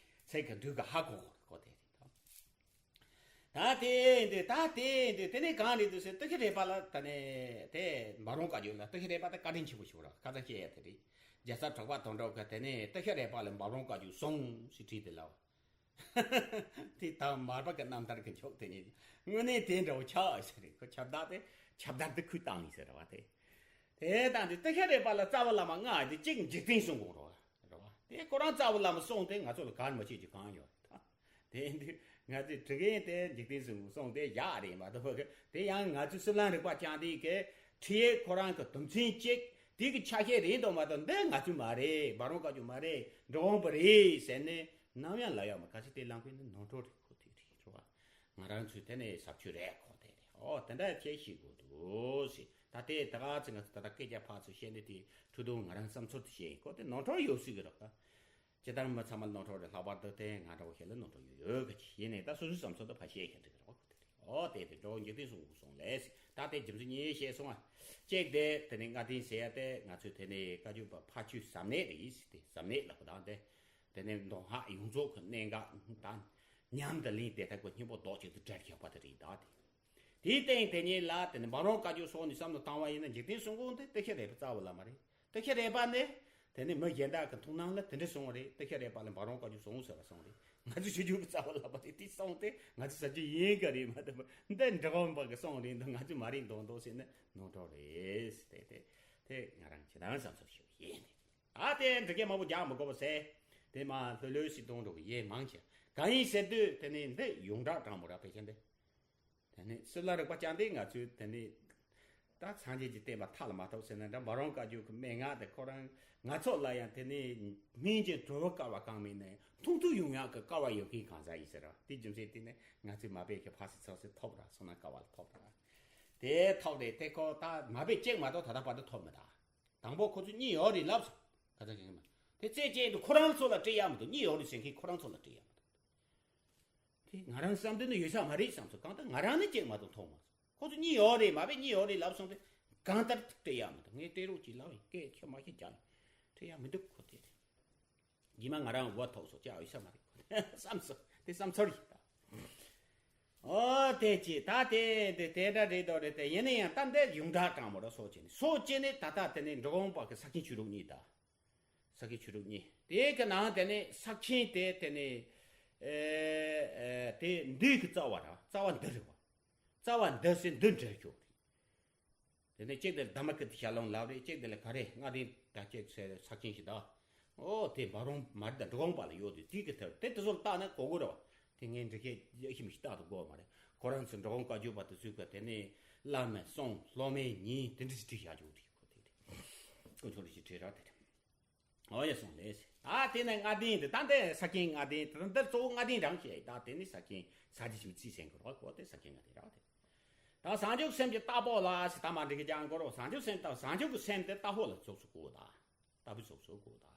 ཚིག་གི་འདུས་གི་ཧ་གོ་གོ་རེད་ཁོ་དེ་རེད་ད། ད་དེ་འདི་ད་དེ་འདི་དེ་ནས་གང་རེད་འདུག་ཟེར། སྟོད་ཤར་རས་པ་ལ་ད་ནས་དེ་འབའ་རོམ་བཀའ་བརྒྱུད་ལ། སྟོད་ཤར་རས་པ་དེ་བཀའ་དྲིན་ཆེན་པོ་ཞིག་རེད། ཁ་སང་བཤད་ཡ་དེ་རེད། རྒྱལ་ཚབ་གྲགས་པ་དོན་གྲུབ་ཀྱིས་དེ་ནས་སྟོད་ཤར་རས་པ་ལ་འབའ་རོམ་བཀའ་བརྒྱུད་གསུངས་ཟེར་བྲིས་ཏེ་ལབ། དེ་དང་མར་པ་གི་རྣམ་ཐར་གྱི་མཆོག་དེ་ཉིད་དངོས་གནས་དེ་འདྲ་བོ་ཆགས་ཟེར་རེད། ཁོ་ཁྱབ་བདག་དེ་ཁྱབ་བདག་འདི་ཁུལ་བཏང་ཡིན་ཟེར་བ་དེ། དེ་དང་དེ་སྟོད་ཤར་རས་པ་ལ་རྩ་བ་བླ་མ་ལྔ་དེ་གཅིག་འཇིག་རྟེན་གསུམ་མགོན་རེད་བ། རེད་བ། དེ་ཁོ་རང་རྩ་བ་བླ་མ་གསུངས་ཏེ་ང་ཚོ་ལ་གལ་མི་ཆེ་རྒྱུ་གང་ཡོད་རེད་ད། དེ་འདི་ང་ཚོས་དྲི་མཁན་དེ་འཇིག་རྟེན་གསུམ་མགོན་གསུངས་ཏེ་བཞག་རེད་མ་གཏོགས། དེ་ཡང་ང་ཚོས་སྲིད་ལམ་རིག་པ་བཅངས་ཏེ་གི་ཁྲིད་ཡིག་ཁོ་རང་གི་དོན་ཚན་གཅིག་དེ་གི་ཆ་ཤས་རེད་འདུག་མ་གཏོགས། འདི་ང་ཚོའི་མ་རེད། འབའ་རོམ་བཀའ་བརྒྱུད་མ་རེད། འགྲོ་བ་རིན་པོ་རེད་ཟེར་ནས་ནམ་ཡང་ལབ་ཡག་མ། གལ་སྲིད་དེ་ལབ་མཁན་ནི་ནོར་འཁྲུལ་རེད། ཁོ་དེ་རེད་རེད་བ། ང་རང་ཚོའི་དེ་ནས་ཟབ་ཆོས་རེད། ཁོ་དེ་རེད། ཨོ་དེ་འདྲ་ཁྱེད་ཤེས་དགོས་འདུག་ཟེར། ད་དེ་ད་ག་ཚོད་ང་ཚོ་ད་ལྟ་སྐད་ཆ་ཕར་ཚུར་བཤད་ནས་དེ་འཕྲོ་དོན་ང་རང་བསམ་ཚུལ་དེ་བཤད་ཡིན། ཁོ་དེ་ནོར་འཁྲུལ་ཡོད་སྲིད་གི་རེད་ད། ཇི་ལྟར་མི་ཚང་མ་ནོར་འཁྲུལ་རེད། ལྷག་པར་དུ་དེ་ང་འདྲ་བོ་ཞིག་ལ་ནོར་འཁྲུལ་ཡོད་ཡོད་གི་ཡིན་ནའི་ད་སོ་སོའི་བསམ་ཚུལ་དེ་ཕར་བཤད་མཁན་ཅིག་རེད་བ། ཁོ་དེ་རེད། ཨོ་དེ་དེ་འགྲོ་འཇིག་རྟེན་གསུམ་མགོན་གསུངས་ལས་ཟེར། ད་དེ་རྒྱུ་མཚན་གཉིས་བཤད་སོང་ང་། གཅིག་དེ་དེ་ནས་སྔ་རྟིང་ཟེར་ཡ་དེ་ང་ཚོས་དེ་ནས་བཀའ་བརྒྱུད་པ་ཕ་ཆོས་ཟབ་གནད་རེད་ཟེར། དེ་ཟབ་གནད་ལབ་པ་དང་དེ། དེ་ནས་མདོ་སྔགས་ཡོངས་རྫོགས་ཀྱི་གནད་འགག་དང་མཉམ་དུ་ལེན་ཏེ་ད་ཁོ་སྙིང་པོ་རྡོག་གཅིག་ཏུ་སྦྲེལ་བཞག་པ་དེ་རེད་ད། དེ་དེའི་སྟེང་དེ་ཉིད་ལ་དེ་ནས་འབའ་རོམ་བཀའ་བརྒྱུད་སོགས་ནས་བསམ་བློ་བཏང་བ་ཡིན་ན་འཇིག་རྟེན་གསུམ་མགོན་དེ་སྟོད་ཤར་རས་པའི་རྩ་བ་བླ་མ་རེད། སྟོད་ཤར་རས་པ་ནས་དེ་ནས་མི་གཞན་དག་གི་མཐོང་སྣང་ལ་དེ་འདྲ་གསུངས་པ་རེད། སྟོད་ཤར་རས་པ་ལ་འབའ་རོམ་བཀའ་བརྒྱུད་གསུངས་ཟེར་བ་གསུངས་རེད། ང་ཚོ་ཆོས་བརྒྱུད་ཀྱི་རྩ་བ་བླ་མ་རེད། དེ་གསུངས་ཏེ་ང་ཚོ་ཟབ་ཆོས་ཡིན་ག་རེད་མ་གཏོགས་པ། འདི་འབྲི་གུང་པ་གི་གསུངས་རེད་འདུག་ང་ཚོ་མ་རེད་འདུག་འདུག་ཟེར་ན་ནོར་འཁྲུལ་རེད། དེ་དེ་དེ་ང་རང་ཇི་ལྟར་བསམ་ཚུལ་ཞུ་ཡིན། ད་དེ་འདྲི་མཁན་མང་པོ་རྒྱག་མི་དགོས་པ་ཟེར། དེ་མ་ལྷོད་ལྷོད་ཞིག་གཏོང་འགྲོ་གི་ཡེ་མང་ཆེ་གང་ཡིན་ཟེར་དུས་དེ་ནས་འདི་ཡོངས་གྲགས་དྲང་མོ་ར་ཕལ་ཆེར་འདི། དེ་ནས་སྲིད་ལ་རིག་པ་ཅང་དེ་ང་ཚོས་དེ་ནས་ད་སངས་རྒྱས་ཀྱི་བསྟན་པ་མཐའ་ལ་མ་ཐོབ་ཟེར་ན་འདྲ། འབའ་རོམ་བཀའ་བརྒྱུད་ཀྱི་མན་ངག་དེ་ཁོ་རང་ང་ཚོ་ལ་ཡང་དེ་ནས་སྨིན་གྱི་གྲོལ་བའི་སྐལ་བ་གང་མིན་ནས་མཐོང་ཐོས་ཡོང་ཡག་གི་སྐལ་བ་ཡོད་མཁན་གང་ཟག་ཡིན་ཟེར་ར། དེ་རྒྱུ་མཚན་དེ་ནས་ང་ཚོས་མ་པའི་གི་ཕ་སི་ཚག་སི་ཐོབ་ར་སོང་ན་སྐལ་བ་ལ་ཐོབ་ར། དེ་ཐོབ་རེད། དེ་ཁོ་ད་མ་པའི་གཅིག་མ་གཏོགས་ད་ལྟ་བར་དུ་ཐོབ་མི་ད། དང་པོ་ཁོ་ཚོས་གཉིས་ཡོད་རེད་ལབ་སོང་། ཁ་ཚ་ཞིག་མ། དེ་རྩེ་གཅིག་ཏུ་ཁོ་རང་ཚོ་ལ་སྤྲད་ཡག་མི་འདུག་གཉིས་ཡོད་རེད་ཟེར་མཁན་ཁོ་རང་ཚོ་ལ་སྤྲད་ཡག་མི་འདུག་དེ་ང་རང་བསམ་དོན་ནི་ཡོད་ས་མ་རེད་བསམ་སོང་། གང་ལྟར་ང་རང་ནི་གཅིག་མ་གཏོགས་མཐོང་མ་སོང་། ཁོ་ཚོས་གཉིས་ཡོད་རེད། མ་པའི་གཉིས་ཡོད་རེད་ལབ་སོང་སྟེ་གང་ལྟར་སྤྲད་ཡག་མི་འདུག་ངས་སྤྲད་རོགས་གྱིས་ལབ་ཡིན། སྐད་ཆ་མ་བཤད་རྒྱག་ཡིན། སྤྲད་ཡག་མི་འདུག་ཁོ་དེ་རེད། རྗེས་མ་ང་རང་འུ་ཐོག་སོང་། ཅག་ཡོད་ས་མ་རེད་ཁོ་བསམ་སོང་། དེ་བསམ་ཚོར་ཡིན་ད། ཨོ་དེ་ཅི་ད་དེ་དེ་དེ་འདྲ་རེད་དོ་རེད། དེ་ཡིན་ན་ཡང་ད་འདི་ཡོངས་གྲགས་དྲང་མོ་ར་སོ་ཅི་ནི་སོ་ཅི་ནི་ད་ལྟ་དེ་ནི་འབྲི་གུང་པ་གི་ས་ཁྱིམ་ཆོས་དྲུག་གཉིས་ད། ས་ཁྱིམ་ཆོས་དྲུག་གཉིས་དེ་གི་ནང་དེ་ནི་ས་ཁྱིམ་དེ་དེ་ནི་ཨེ་ཨེ་དེ་འདི་གི་རྩ་བ་ར་རྩ་བ་འདི་རེད་བ། རྩ་བ་འདི་སེ་འདི་འདྲ་ཤོག་རེད། དེ་ནས་གཅིག་དེ་ལ་དྷརྨ་ཀིརྟི་ཞལ་ལུང་ལབ་རེད། གཅིག་དེ་ལ་ག་རེ་མངའ་སྡེ་དར་རྒྱས་ཟེར་ས་ཁྱིམ་ཞིག་དང་། ཨོ་དེ་འབའ་རོམ་མ་རེད་ད། འབྲི་གུང་པ་ལ་ཡོད་དེ་དེ་གི་ཐད་དེ་དེ་ཚོ་ལ་བལྟས་ན་གོ་དགོས་རེད་བ། དེ་ངས་འབྲི་མཁན་ཨེ་ཤི་མི་ཤི་རྟག་ཏུ་གོ་མ་རེད། ཁོ་རང་ཚོ་འབྲི་གུང་བཀའ་བརྒྱུད་པ་དེ་ཚོས་གི་དེ་ནས་བླ་མའི་གསུང་སློབ་མའི་ཉིན་དེ་འདྲ་ཞིག་བྲིས་བཞག་ཆོག་རེད། ཁོ་དེ་རེད། དཀོན་མཆོག་རེ་ཞིག་བྲིས་ར་དེ་རེད། ཨོ་ཡ་སོང་ལེ། ད་དེ་ནས་མངའ་སྡེ་འདི་ད་འདི་ས་ཁྱིམ་མངའ་སྡེ་དེ་འདི་གཙོ་བོ་མངའ་སྡེ་རང་བཤད། ད་དེ་ནི་ས་ཁྱིམ་ས་ཆ་ཞིག་རྩིས་ཟིན་དགོས་རོགས་གོ། དེ་ས་ཁྱིམ་མངའ་སྡེ་ར་དེ། ད་བྱང་ཆུབ་སེམས་ཀྱི་རྟ་ཕོ་ལ་ཟེར་ད་མ་འགྲིག་གི་ཀྱང་དགོས་རོགས། བྱང་ཆུབ་སེམས་ད་བྱང་ཆུབ་ཀྱི་སེམས་དེ་རྟ་ཕོ་ལ་ཚོགས་སུ་བཀོད་ད། རྟ་ཕོ་ཚོགས་སུ་བཀོད་ད།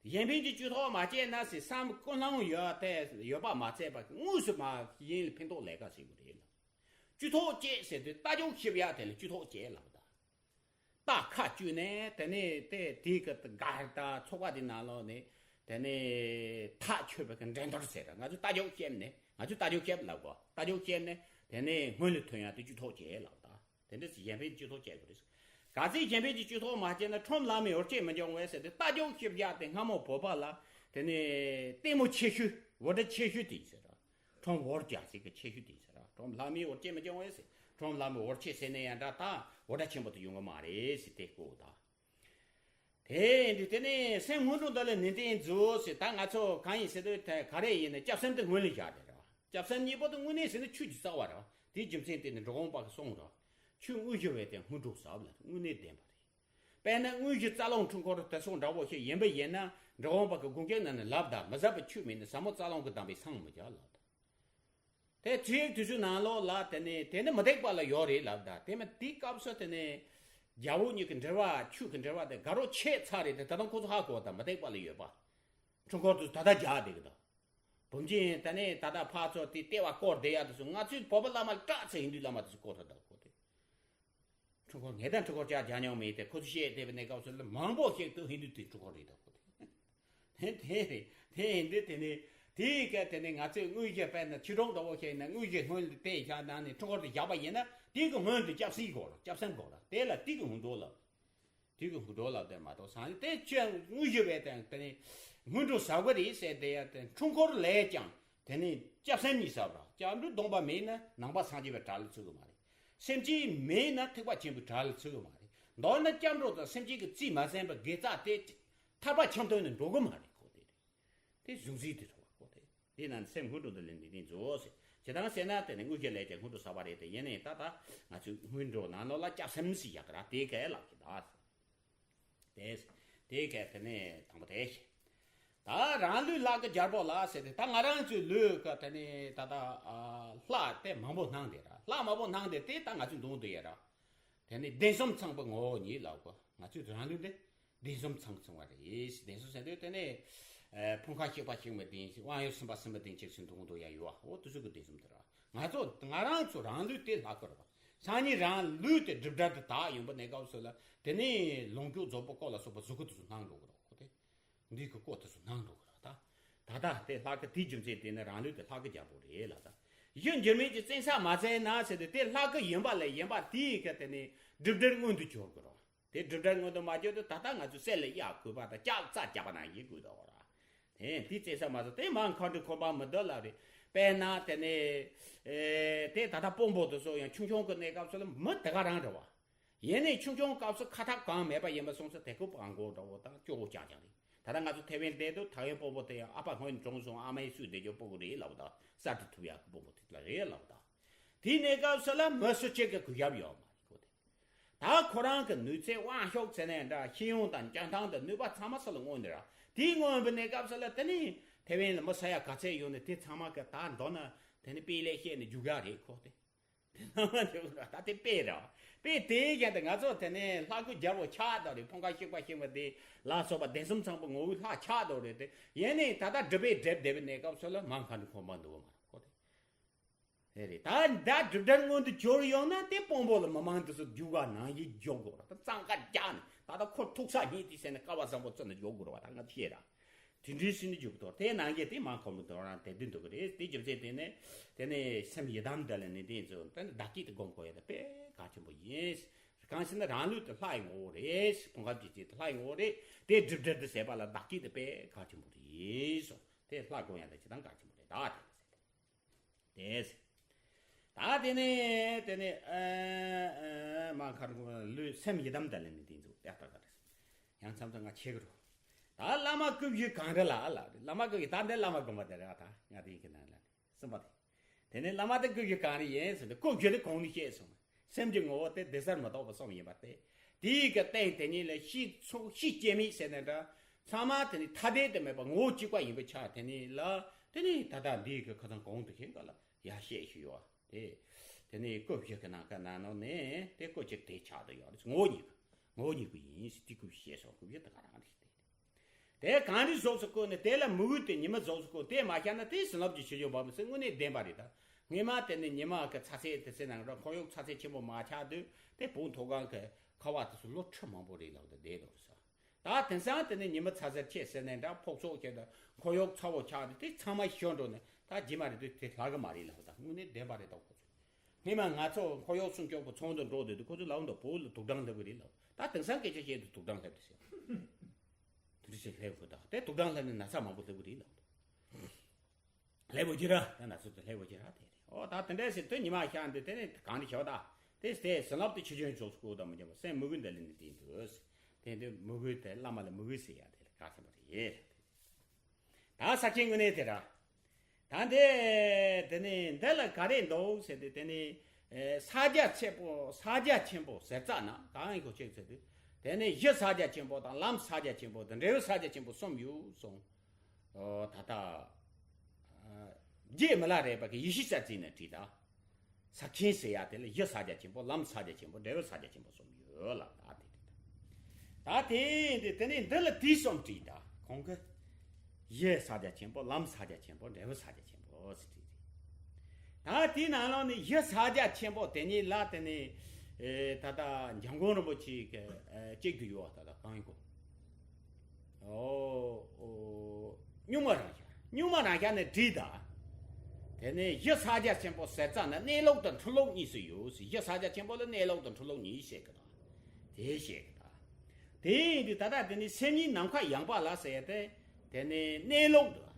གཞན་ཕན་གྱི་བཅུད་ཐོགས་མ་བྱས་ན་ཟེར་བསམ་ཀུན་སློང་ཡོད་དེ་ཡོད་པ་མ་ཚད་པ་དངོས་སུ་མ་གཞན་ལ་ཕན་ཐོགས་ལས་ཀ་བྱེད་དགོས་རེད་ལ། བཅུད་ཐོགས་བཅས་ཟེར་དུས་རྟ་རྒྱུག་ཤི་བ་ཡ་དེ་ལ་བཅུད་ཐོགས་བཅས་ལབ་ད། རྟ་ཁ་བཅུག་ནས་དེ་ནས་དེ་དེའི་གི་སྒར་དང་ཚོགས་པ་དེ་ནང་ལོགས་ནས་དེ་ནས་ཐག་ཆོད་པའི་གི་འགྲན་བསྡུར་ཟེར། ང་ཚོས་རྟ་རྒྱུག་བཤད་ནས་ང་ཚོས་རྟ་རྒྱུག་བཤད་ལབ་གོ། རྟ་རྒྱུག་བཤད་ནས་དེ་ནས་སྔོན་ལ་ཐོན་ཡ་དེ་བཅུད་ཐོགས་བཅས་ལབ་ད། དེ་འདྲ་ཞིག་གཞན་ཕན་བཅུད་ཐོགས་བཅས་དགོས་རེད། ག་ཚོད་གཞན་ཕན་གྱི་བཅུད་ཐོགས་མ་བཅས་ན་ཁྲོམ་ལ་མི་འོར་ཆེད་མི་འབྱུང་བས་ཟེར་ཏེ་རྟ་རྒྱུག་ཤི་བ་ཡ་དེ་སྔ་མོ་བོད་པ་ལ་དེ་ནས་ལྟད་མོ་ཆེ་ཤོས་འུར་སྒྲ་ཆེ་ཤོས་དེ་ཡིན་ཟེར། ཁྲོམ་འུར་རྒྱག་ཅིག་གི་ཆེ་ཤོས་དེ་ཡིན་ཟེར། ཁྲོམ་ལྷ་མིའི་འུར་ཆེ་མི་སྐྱོང་བས་ཟེར། ཁྲོམ་ལྷ་མིའི་འུར་ཆེ་ཟེར་ནས་ཡང་འདྲ་ད་འུར་སྒྲ་ཆེན་པོ་དེ་ཡོང་གི་མ་རེད་ཟེར་ཏེ་བཀོད་ད། དེ་ཡིན་དུས་དེ་ནས་སེམས་སྔོན་འགྲོ་འདི་ལ་ནན་ཏན་མཛོད་ཟེར། ད་ང་ཚོ་གང་ཡིན་ཟེར་དུས་དེ་ག་རེ་ཡིན་ན་སྐྱབས་སེམས་དེ་སྔོན་ལ་བཞག་དེ་ར། སྐྱབས་སེམས་གཉིས་པོ་དེ་དངོས་གནས་ཟེར་ན་ཆོས་ཀྱི་རྩ་བ་ར། དེའི་རྒྱུ་མཚན་དེ་ནི་འབྲི་གུང་པ་གི་གསུང་ར། ཆོས་དངོས་གཞི་བས་དེ་སྔོན་འགྲོ་ཟབ་ལ་དངོས་གནས་བདེན་པ་རེད། དཔེར་ན་དངོས་གཞི་རྩ་རླུང་འཁྲུལ་འཁོར་དེ་སོང་འདྲ་བོ་ཞིག་ཡིན་པ་ཡིན་ན་འབྲི་གུང་པ་གི་དགོངས་རྒྱན་ནང་ནས་ལབ་ད། མི་ཟབ་པའི་ཆོས་མེད་ན་ཟབ་མོ་རྩ་རླུང་གི་གདམས་པས་སངས་མི་རྒྱ་ལབ་ད། དེ་ཚིག་དུས་ཚོད་ནང་ལོགས་ལ་དེ་ནས་དེ་ནི་མུ་སྟེགས་པ་ལ་ཡོད་རེད་ལབ་ད། དེ་མིན་དེའི་སྐབས་སུ་དེ་ནས་རྒྱལ་པོ་གཉིས་ཀྱི་འབྲེལ་བ་ཆོས་ཀྱི་འབྲེལ་བ་དེ་དགའ་རབ་ཆད་ཚར་རེད་དེ། ད་དུང་ཁོ་ཚོ་ཧ་གོ་ད་མུ་སྟེགས་པ་ལ་ཡོད་པ། འཁྲུལ་འཁོར་དུ་ད་ལྟ་རྒྱག་བསྡད་ཀྱི་འདུག་བུམ་ཆེན་དེ་ནས་ད་ལྟ་ཕར་ཚུར་དེ་ལྟེ་བ་བསྐོར་བསྡད་ཡ་དེ་ཚོ་ང་ཚོའི་བོད་པ་བླ་མ་ལ་སྐྲག་ཚེ་ཧིན་དུའི་བླ་མ་དེ་ཚོ་བསྐོར་ཐུབ་ད་ཁོ་དེ། འཁྲུལ་འཁོར་ངས་ད་འཁྲུལ་འཁོར་ཅག་རྒྱག་མྱོང་མེད་དེ། ཁོ་ཚོ་བཤད་བསྡད་པའི་གནས་སྐབས་སུ་ལ་མང་པོ་ཞིག་ཏུ་ཧིན་དུ་དེ་འཁྲུལ་འཁོར་རེད་ད་ཁོ་དེ། དེ་དེ་རེད། དེ་ཡིན་དུས་དེ་ནས་དེའི་སྐད་དེ་ནས་ང་ཚོས་དངོས་གཞི་དཔེར་ན་ཆོས་གྲོགས་འདྲ་བོ་བཤད་ན་དངོས་གཞི་སྔོན་དུ་བལྟས་བཞག་ནང་ནས་འཁྲུལ་འཁོར་དུ་བཞག་པ་ཡིན་ན་དེའི་གི་སྔོན་དུ་སྐྱབས་སེམས་དགོས་ལ། སྐྱབས་སེམས་དགོས་ལ། དེ་ལ་དེའི་གི་སྔོན་འགྲོ་ལ། དེ་གི་སྔོན་འགྲོ་ལབ་དེ་མ་གཏོགས་སང་དེ་ཆོས་དངོས་གཞི་བས་དེ་དེ་ནི་སྔོན་འགྲོ་ཟབ་གི་རེད་ཟེར་དེ་ཡ་དེ་འཁྲུལ་འཁོར་ལས་ཀྱང་དེ་ནི་སྐྱབས་སེམས་གཉིས་ཟབ་ར། སྐྱབས་འགྲོ་སྡོམ་པ་མེད་ན་ནང་པ་སངས་རྒྱས་པའི་གྲལ་ལ་ཚུད་གི་མ་རེད། སེམས་བསྐྱེད་མེད་ན་ཐེག་པ་ཆེན་པོའི་གྲལ་ལ་ཚུད་གི་མ་རེད། མདོར་ན་སྐྱབས་འགྲོ་དང་སེམས་བསྐྱེད་ཀྱི་རྩིས་མ་ཟིན་པ་དགེ་རྩ་དེ་ཐར་པ་ཆམ་ཐོན་ནས་འགྲོ་གི་མ་རེད་ཁོ་དེ་རེད། དེ་གཟུང་འཛིན་དེ་རེད་བ་ཁོ་དེ། དེ་ན་སེམས་སྔོན་འགྲོ་འདི་ལས་འདི་ནས་མཛོད་ཟེར། ཇི་ལྟར་ཟེར་ན་དེ་ནི་དངོས་གཞི་ལས་ཀྱང་སྔོན་འགྲོ་ཟབ་པ་རེད་དེ། ཡིན་ནའི་ད་ལྟ་ང་ཚོས་སྔོན་འགྲོ་ནང་ལོགས་ལ་སྐྱབས་སེམས་ཟེར་ཡག་གི་ར་དེ་གས་ལབ་ཀྱི་ད། དེ་དེ་གས་དེ་ནས་དང་པོ་དེ་ཤེས། ད་རང་ལུས་ལྷ་སྐུ་རྒྱལ་པོ་ལ་ཟེར་ཏེ་ད་ང་རང་ཚོའི་ལུས་ཀ་དེ་ནས་ད་ལྟ་ཨ་ལྷ་དེ་མང་པོ་སྣང་དེ་ར། ལྷ་མང་པོ་སྣང་དེ་དེ་ད་ང་ཚོའི་མདུན་དུ་ཡོད་ར། དེ་ནས་གདན་གསུམ་ཚང་པའི་ངོ་བོ་ཉིད་ལབ་གོ། ང་ཚོའི་རང་ལུས་འདི་གདན་གསུམ་ཚང་ཚང་བ་རེད། གདན་གསུམ་ཟེར་དུས་དེ་ནས་ཨ་ཕུང་ཁ་གཤེགས་པ་གཤེགས་མའི་གདན་ཞིག་དབང་ཡོད་སེམས་དཔའ་སེམས་དཔའི་གདན་གཅིག་ཟེར་མདུན་དུ་ཡང་ཡོད་བ། འོ་དེ་ཚོ་གི་གདན་གསུམ་དེ་ར། ང་ཚོ་ང་རང་ཚོ་རང་ལུས་དེ་ལྷ་སྐུ་རེད་བ། སང་ཉིན་རང་ལུས་དེ་སྒྲིབ་སྒྲ་དེ་དག་ཡོང་པ་གནས་སྐབས་སུ་ལ་དེ་ནས་ལོངས་སྤྱོད་རྫོགས་པའི་སྐོར་ལ་སོགས་པ་གཟུགས་སྐུ་དེ་ཚོ་སྣང་འགྲོ་གི་རེད་ཁོ་དེ། འདི་གི་སྐོར་དེ་ཚོ་སྣང་འགྲོ་གི་རེད་ད། ད་ལྟ་དེ་ལྷ་སྐུ་དེའི་རྒྱུ་མཚན་དེ་ནི་རང་ལུས་དེ་ལྷ་སྐུ་རྒྱལ་པོ་རེད་ལ་ད། གཞི་འགྱུར་མེད་ཀྱི་བཙན་ས་མ་བཙན་ན་ཟེར་དུས་དེ་ལྷ་སྐུ་ཡིན་པ་ལས་ཡིན་པ་དེའི་སྐད་དེ་ནི་སྒྲིབ་སྒྲིར་མངོན་དུ་གྱུར་གི་རེད། དེ་སྒྲིབ་སྒྲིར་མངོན་དུ་མ་གྱུར་དུས་ད་ལྟ་ང་ཚོས་གསེར་ལ་གཡའ་གུས་པ་དང་ལྕགས་རྩྭ་བརྒྱབ་པ་ནང་བཞིན་གུས་དགོས་ར། དེ་དེའི་བཙན་ས་མ་ཟད་དེ་མ་མཁའ་འགྲོའི་འཁོར་འབངས་མི་འདུག་ལབ་རེད། དཔེར་ན་དེ་ནས་ཨེ་དེ་ད་ལྟ་དཔོན་པོ་དེ་ཚོ་ཡང་ཆུང་ཆུང་གི་གནས་སྐབས་སུ་ལ་མི་དེ་ག་རང་འདྲ་བ། ཡིན་ནའི་ཆུང་ཆུང་སྐབས་སུ་ཁ་ཐག་གང་མེད་པ་ཡིན་པ་སོང་ཙང་དེ་ཁོ་པང་མགོ་འདྲ་བོ་དང་སྐྱོ་བོ་རྐྱང་རྐྱང་རེད། ད་ལྟ་ང་ཚོ་ཐེ་ཝན་བསྡད་དུས་ཐེ་ཝན་སྤོ་བོ་དེ་ཡང་ཨ་ཕ་སྔོན་གྲོངས་སོང་ཨ་མའི་སུས་བསྡད་རྒྱུ་སྤོ་བོ་རེད་ལབ་ད། གསར་དུ་ཐུབ་ཡག་གི་སྤོ་བོ་དེ་ལ་རེད་ལབ་ད། དེའི་གནས་སྐབས་སུ་ལ་མི་སུ་གཅིག་གི་གུས་ཞབས་ཡོད་མ་རེད་ཁོ་དེ། ད་ཁོ་རང་གི་ནུས་ཚད་དབང་ཤུགས་ཚད་ནས་འདྲ་ཤེས་ཡོན་དང་འཇོན་ཐང་དང་ནུས་པ་ཚང་མ་སུ་ལ་མངོན་ནས་ར། དེའི་མངོན་པའི་གནས་སྐབས་སུ་ལ་དེ་ནི་ཐེ་ཝན་ལ་མི་ས་ཡ་ག་ཚད་ཡོད་ནས་དེ་ཚང་མ་གི་ད་མདོར་ན་དེ་ནི་དཔེ་ལས་བཤད་ནས་རྒྱུག་ཡག་རེད་ཁོ་དེ། དེ་ནང་མ་འཇོག་ར་ད་དེ་དཔེ་ར། དཔེ་དེའི་རྐྱེན་དེ་ང་ཚོ་དེ་ནས་ལྷ་སྐུ་རྒྱལ་པོ་ཆགས་དོ་རེད། ཕུང་ཁ་གཤེགས་པ་གཤེགས་པ་དེ་ལ་སོགས་པ་གདན་གསུམ་ཚང་པོ་ངོ་བོའི་ལྷ་ཆགས་དོ་རེད་དེ། ཡིན་ནའི་ད་ལྟ་སྒྲིབ་པས་སྒྲིབ་བསྡད་པའི་གནས་སྐབས་སུ་ལ་མ་མཁའ་འགྲོའི་འཁོར་འབངས་འདུག་མ་རེད་ཁོ་དེ། དེ་རེད་ད། ད་སྒྲིབ་སྒྲིར་མངོན་དུ་གྱུར་ཡོང་ན་དེ་དཔོན་པོ་ལ་མི་མང་དེ་ཚོ་རྒྱུག་ག་ནང་བཞིན་འཇོག་དགོས་ར། ད་གཙང་ཁ་རྒྱག་ནས་ད་ལྟ་ཁོ་ཐུག་ས་ཉིད་དེ་ཟེར་ནས་ཀ་བ་བཟང་པོ་བཙོན་ནས་འཇོག་དགོས་ར་བ། ད་ང་ཤེས་ར། དེ་འདྲའི་ཕྱིར་ནི་འཇུག་ཏོ། དེ་ནང་གི་དེ་མ་ཁོམ་དོ་རང་དེ་འདི་འདུག་གི་རེད། དེ་རྒྱུ་མཚན་དེ་ནི་དེ་ནི་སེམས་ཡི་དམ་དེ་ལ་ནི་དེ་ཚོ་དེ་ནི་བདག་གིས་དེ་སྒོམ་དགོས་ཡ་དེ་དཔེ་གལ་ཆེན་པོ་ཡིན། གང་ཞེ་ན་རང་ལུས་དེ་ལྷའི་ངོ་བོ་རེད། ཕུང་ཁམས་ཀྱི་ཆོས་དེ་ལྷའི་ངོ་བོ་རེད། དེ་སྒྲིབ་བྲལ་དུ་ཟད་པ་ལ་བདག་གིས་དེ་དཔེ་གལ་ཆེན་པོ་རེད་སོ། དེ་ལྷ་སྒོམ་ཡ་དེ་ཇི་ལྟར་གལ་ཆེན་པོ་རེད་ད་དེ་ནི་ཟེར་ཏེ། དེ་ཟེར། ད་དེ་ནས་དེ་ནས་ཨ་ཨ་མ་ཁར་ལུས་སེམས་ཡི་དམ་དེ་ལ་ནི་དེ་འདུག་ཡ་ད་ག་རེ་ཟེར། ཡང་མཚམས་མཚམས་ང་ཆེ་གི་རོ། ད་བླ་མ་སྐུ་བཞུགས་གངས་རི་ལ་ལ་བླ་མ་སྐུ་བཞུགས་ད་འདི་བླ་མ་དགོན་པ་དེ་རེད་ད་ང་དེ་ཡིན་གི་ན་ལ་ནི་གསུམ་པ་དེ། དེ་ནས་བླ་མ་དེ་སྐུ་བཞུགས་གངས་རི་ཡིན་ཟེར་ཏེ་སྐུ་བཞུགས་དེ་གོང་ནས་བཤད་སོང་། སེམས་ཀྱི་ངོ་བོ་དེ་བདེ་གསལ་མི་རྟོག་པ་གསུམ་ཡིན་པ་སྟེ། དེའི་གི་སྟེང་དེ་ཉིད་ལ་གཤིས་ཚོགས་གཤིས་སྐྱེ་མེད་ཟེར་ནས་འདྲ། ཚང་མ་དེ་ནི་ཐ་དད་དུ་མེད་པ་ངོ་བོ་གཅིག་པ་ཡིན་པའི་ཆ་དེ་ནི་ལ། དེ་ནི་ད་ལྟ་འདིའི་གི་ཁ་སང་གོང་དུ་ཞིག་ག་ལ་ཡ་བཤད་ཞུ་ཡོད་དེ། དེ་ནི་སྐུ་བཞུགས་ཀྱི་ནང་ཀ་ན་ནོ་ནས་དེ་སྐུ་གཅིག་དེ་ཆགས་དུ་ཡོད་རེད། ངོ་བོ་ཉིད་ཀྱི་ངོ་བོ་ཉིད་ཀྱི་ཡིན་ཟེར་དེ་སྐུ་བཞུགས་སོང་། སྐུ་བཞུགས་དེ་ག་རང་རེད་དེ། དེ་གངས་རི་རྫོགས་སུ་བཀོད་ནས་དེ་ལ་མི་འོས་ཏེ་ཉི་མ་རྫོགས་སུ་བཀོད་དེ་མ་ཤར་ན་དེ་བྱིན་རླབས་ཀྱི་ཆུ་རྒྱུན་འབབ་མི་སྲིད་དངོས་གནས་བདེན་པ་རེད་ད། སྔས་མ་དེ་ནི་ཉི་མ་གི་ཚ་ཚད་དེ་ཚེ་ནང་ར་འཁོར་གཡོག་ཚ་ཚད་ཆེན་པོ་མ་ཆགས་དུས་དེ་བོད་མཐོ་སྒང་གི་ཁ་བ་དེ་ཚོ་ལོ་ཁྲི་མང་པོ་རེད་ལབ་དེ་བསྡད་འདུག་ས། ད་དེང་སང་དེ་ནི་ཉི་མ་ཚ་ཚད་ཆེ་ཟེར་ནས་འདྲ་ཕོག་ཚོགས་ཁྱེར་དུ་འཁོར་གཡོག་ཚ་བོ་ཆགས་དུས་དེ་ཚང་མ་ཤོར་འགྲོ་ནས་ད་རྗེས་མ་རེད་དུས་དེ་ལྷག་གི་མ་རེད་ལབ་ད་དངོས་གནས་བདེན་པ་རེད་ད་ཁོ་ཚོ། སྔས་མ་ང་ཚོ་འཁོར་གཡོག་སྲུང་སྐྱོབ་ཀྱི་ཚོགས་འདུ་འགྲོ་དུས་དུས་ཁོ་ཚོ་ལབ་འདུག་བོད་ལ་དུག་སྦྲང་སླེབས་ཀྱི་རེད་ལབ། ད་དེང་སང་སྐད་ཆ་བཤད་དུས་དུག་སྦྲང་སླེབས་དུས་ཟེར། དེ་འདྲ་ཞིག་སླེབས་དགོས་ད་དེ་དུག་སྦྲང་སླེབས་ནས་ན་ཚ་མང་པོ་སླེབས་ཀྱི་རེད་ལབ་འདུག་སླེབས་དགོས་ཀྱི་ར་ད་ན་ཚ་དུ་སླེབས་དགོས་ཀྱི་ར་དེ་རེད། ཨོ་ད་དེ་འདྲ་ཞིག་དུས་ཉི་མ་ཤར་འདི་དེ་ནས་གང་ནས་ཤར་བ་ད་དེ་དེ་བྱིན་རླབས་དེ་ཆུ་རྒྱུན་འཇོག་སྐོར་དང་མི་འཇོག་པ་སེམས་མོས་གུས་འདི་ལས་ནི་དེ་འདུག་དེ་འདི་མོས་གུས་དེ་བླ་མ་ལ་མོས་གུས་ཟེར་ཡ་དེ་ལ་ག་ཚོད་པ་རེད། ད་ས་ཆེན་དངོས་གནས་དེ་ར། ད་འདི་དེ་ནི་འདི་ལ་ག་རེ་འདུག་ཟེར་ཏེ་དེ་ནི་ས་རྒྱ་ཆེན་པོ་ས་རྒྱ་ཆེན་པོ་ཟེར་ཙ་ན་གང་ཡིན་གོ་ཅེས་ཟེར་དུས་དེ་ནི་གཞི་ས་རྒྱ་ཆེན་པོ་དང་ལམ་ས་རྒྱ་ཆེན་པོ་དང་འབྲས་བུ་ས་རྒྱ་ཆེན་པོ་གསུམ་ཡོད་གསུངས། ད་ལྟ་རྗེ་མི་ལ་རས་པ་གི་ཡེ་ཤེས་རྩ་རྫས་ནས་བྲིས་ད། ས་ཆེན་ཟེར་ཡ་དེ་ལ་གཞི་ས་རྒྱ་ཆེན་པོ་ལམ་ས་རྒྱ་ཆེན་པོ་འབྲས་བུ་ས་རྒྱ་ཆེན་པོ་གསུམ་ཡོད་ལ་ད་དེ་རེད། ད་དེ་འདི་དེ་ནས་འདི་ལ་དེ་གསུམ་བྲིས་ད་ཁོང་གི་གཞི་ས་རྒྱ་ཆེན་པོ་ལམ་ས་རྒྱ་ཆེན་པོ་འབྲས་བུ་ས་རྒྱ་ཆེན་པོ་ཟེར་བྲིས་རེད། ད་དེའི་ནང་ལོགས་ནས་གཞི་ས་རྒྱ་ཆེན་པོ་དེ་ཉིད་ལ་དེ་ནས་ད་ལྟ་འཇམ་མགོན་རིན་པོ་ཆེ་གི་གཅིག་ཏུ་ཡོད་ད་ལྟ་གང་ཡིན་གོ། ཨོ། ཨོ། གཉུག་མ་རང་ཤར། གཉུག་མ་རང་ཤར་ནས་བྲིས་ད། དེ་ནས་གཞི་ས་རྒྱ་ཆེན་པོ་ཟེར་ཙ་ན་གནས་ལུགས་དང་འཁྲུལ་ལུགས་གཉིས་སུ་ཡོད་ཟེར། གཞི་ས་རྒྱ་ཆེན་པོ་ལ་གནས་ལུགས་དང་འཁྲུལ་ལུགས་གཉིས་བཤད་གི་ད། དེ་བཤད་གི་ད། དེ་ཡིན་དུས་ད་ལྟ་དེ་ནི་སེམས་ཉིད་ནམ་མཁའ་ཡངས་པ་ལ་ཟེར་ཏེ། དེ་ནི་གནས་ལུགས་དང་།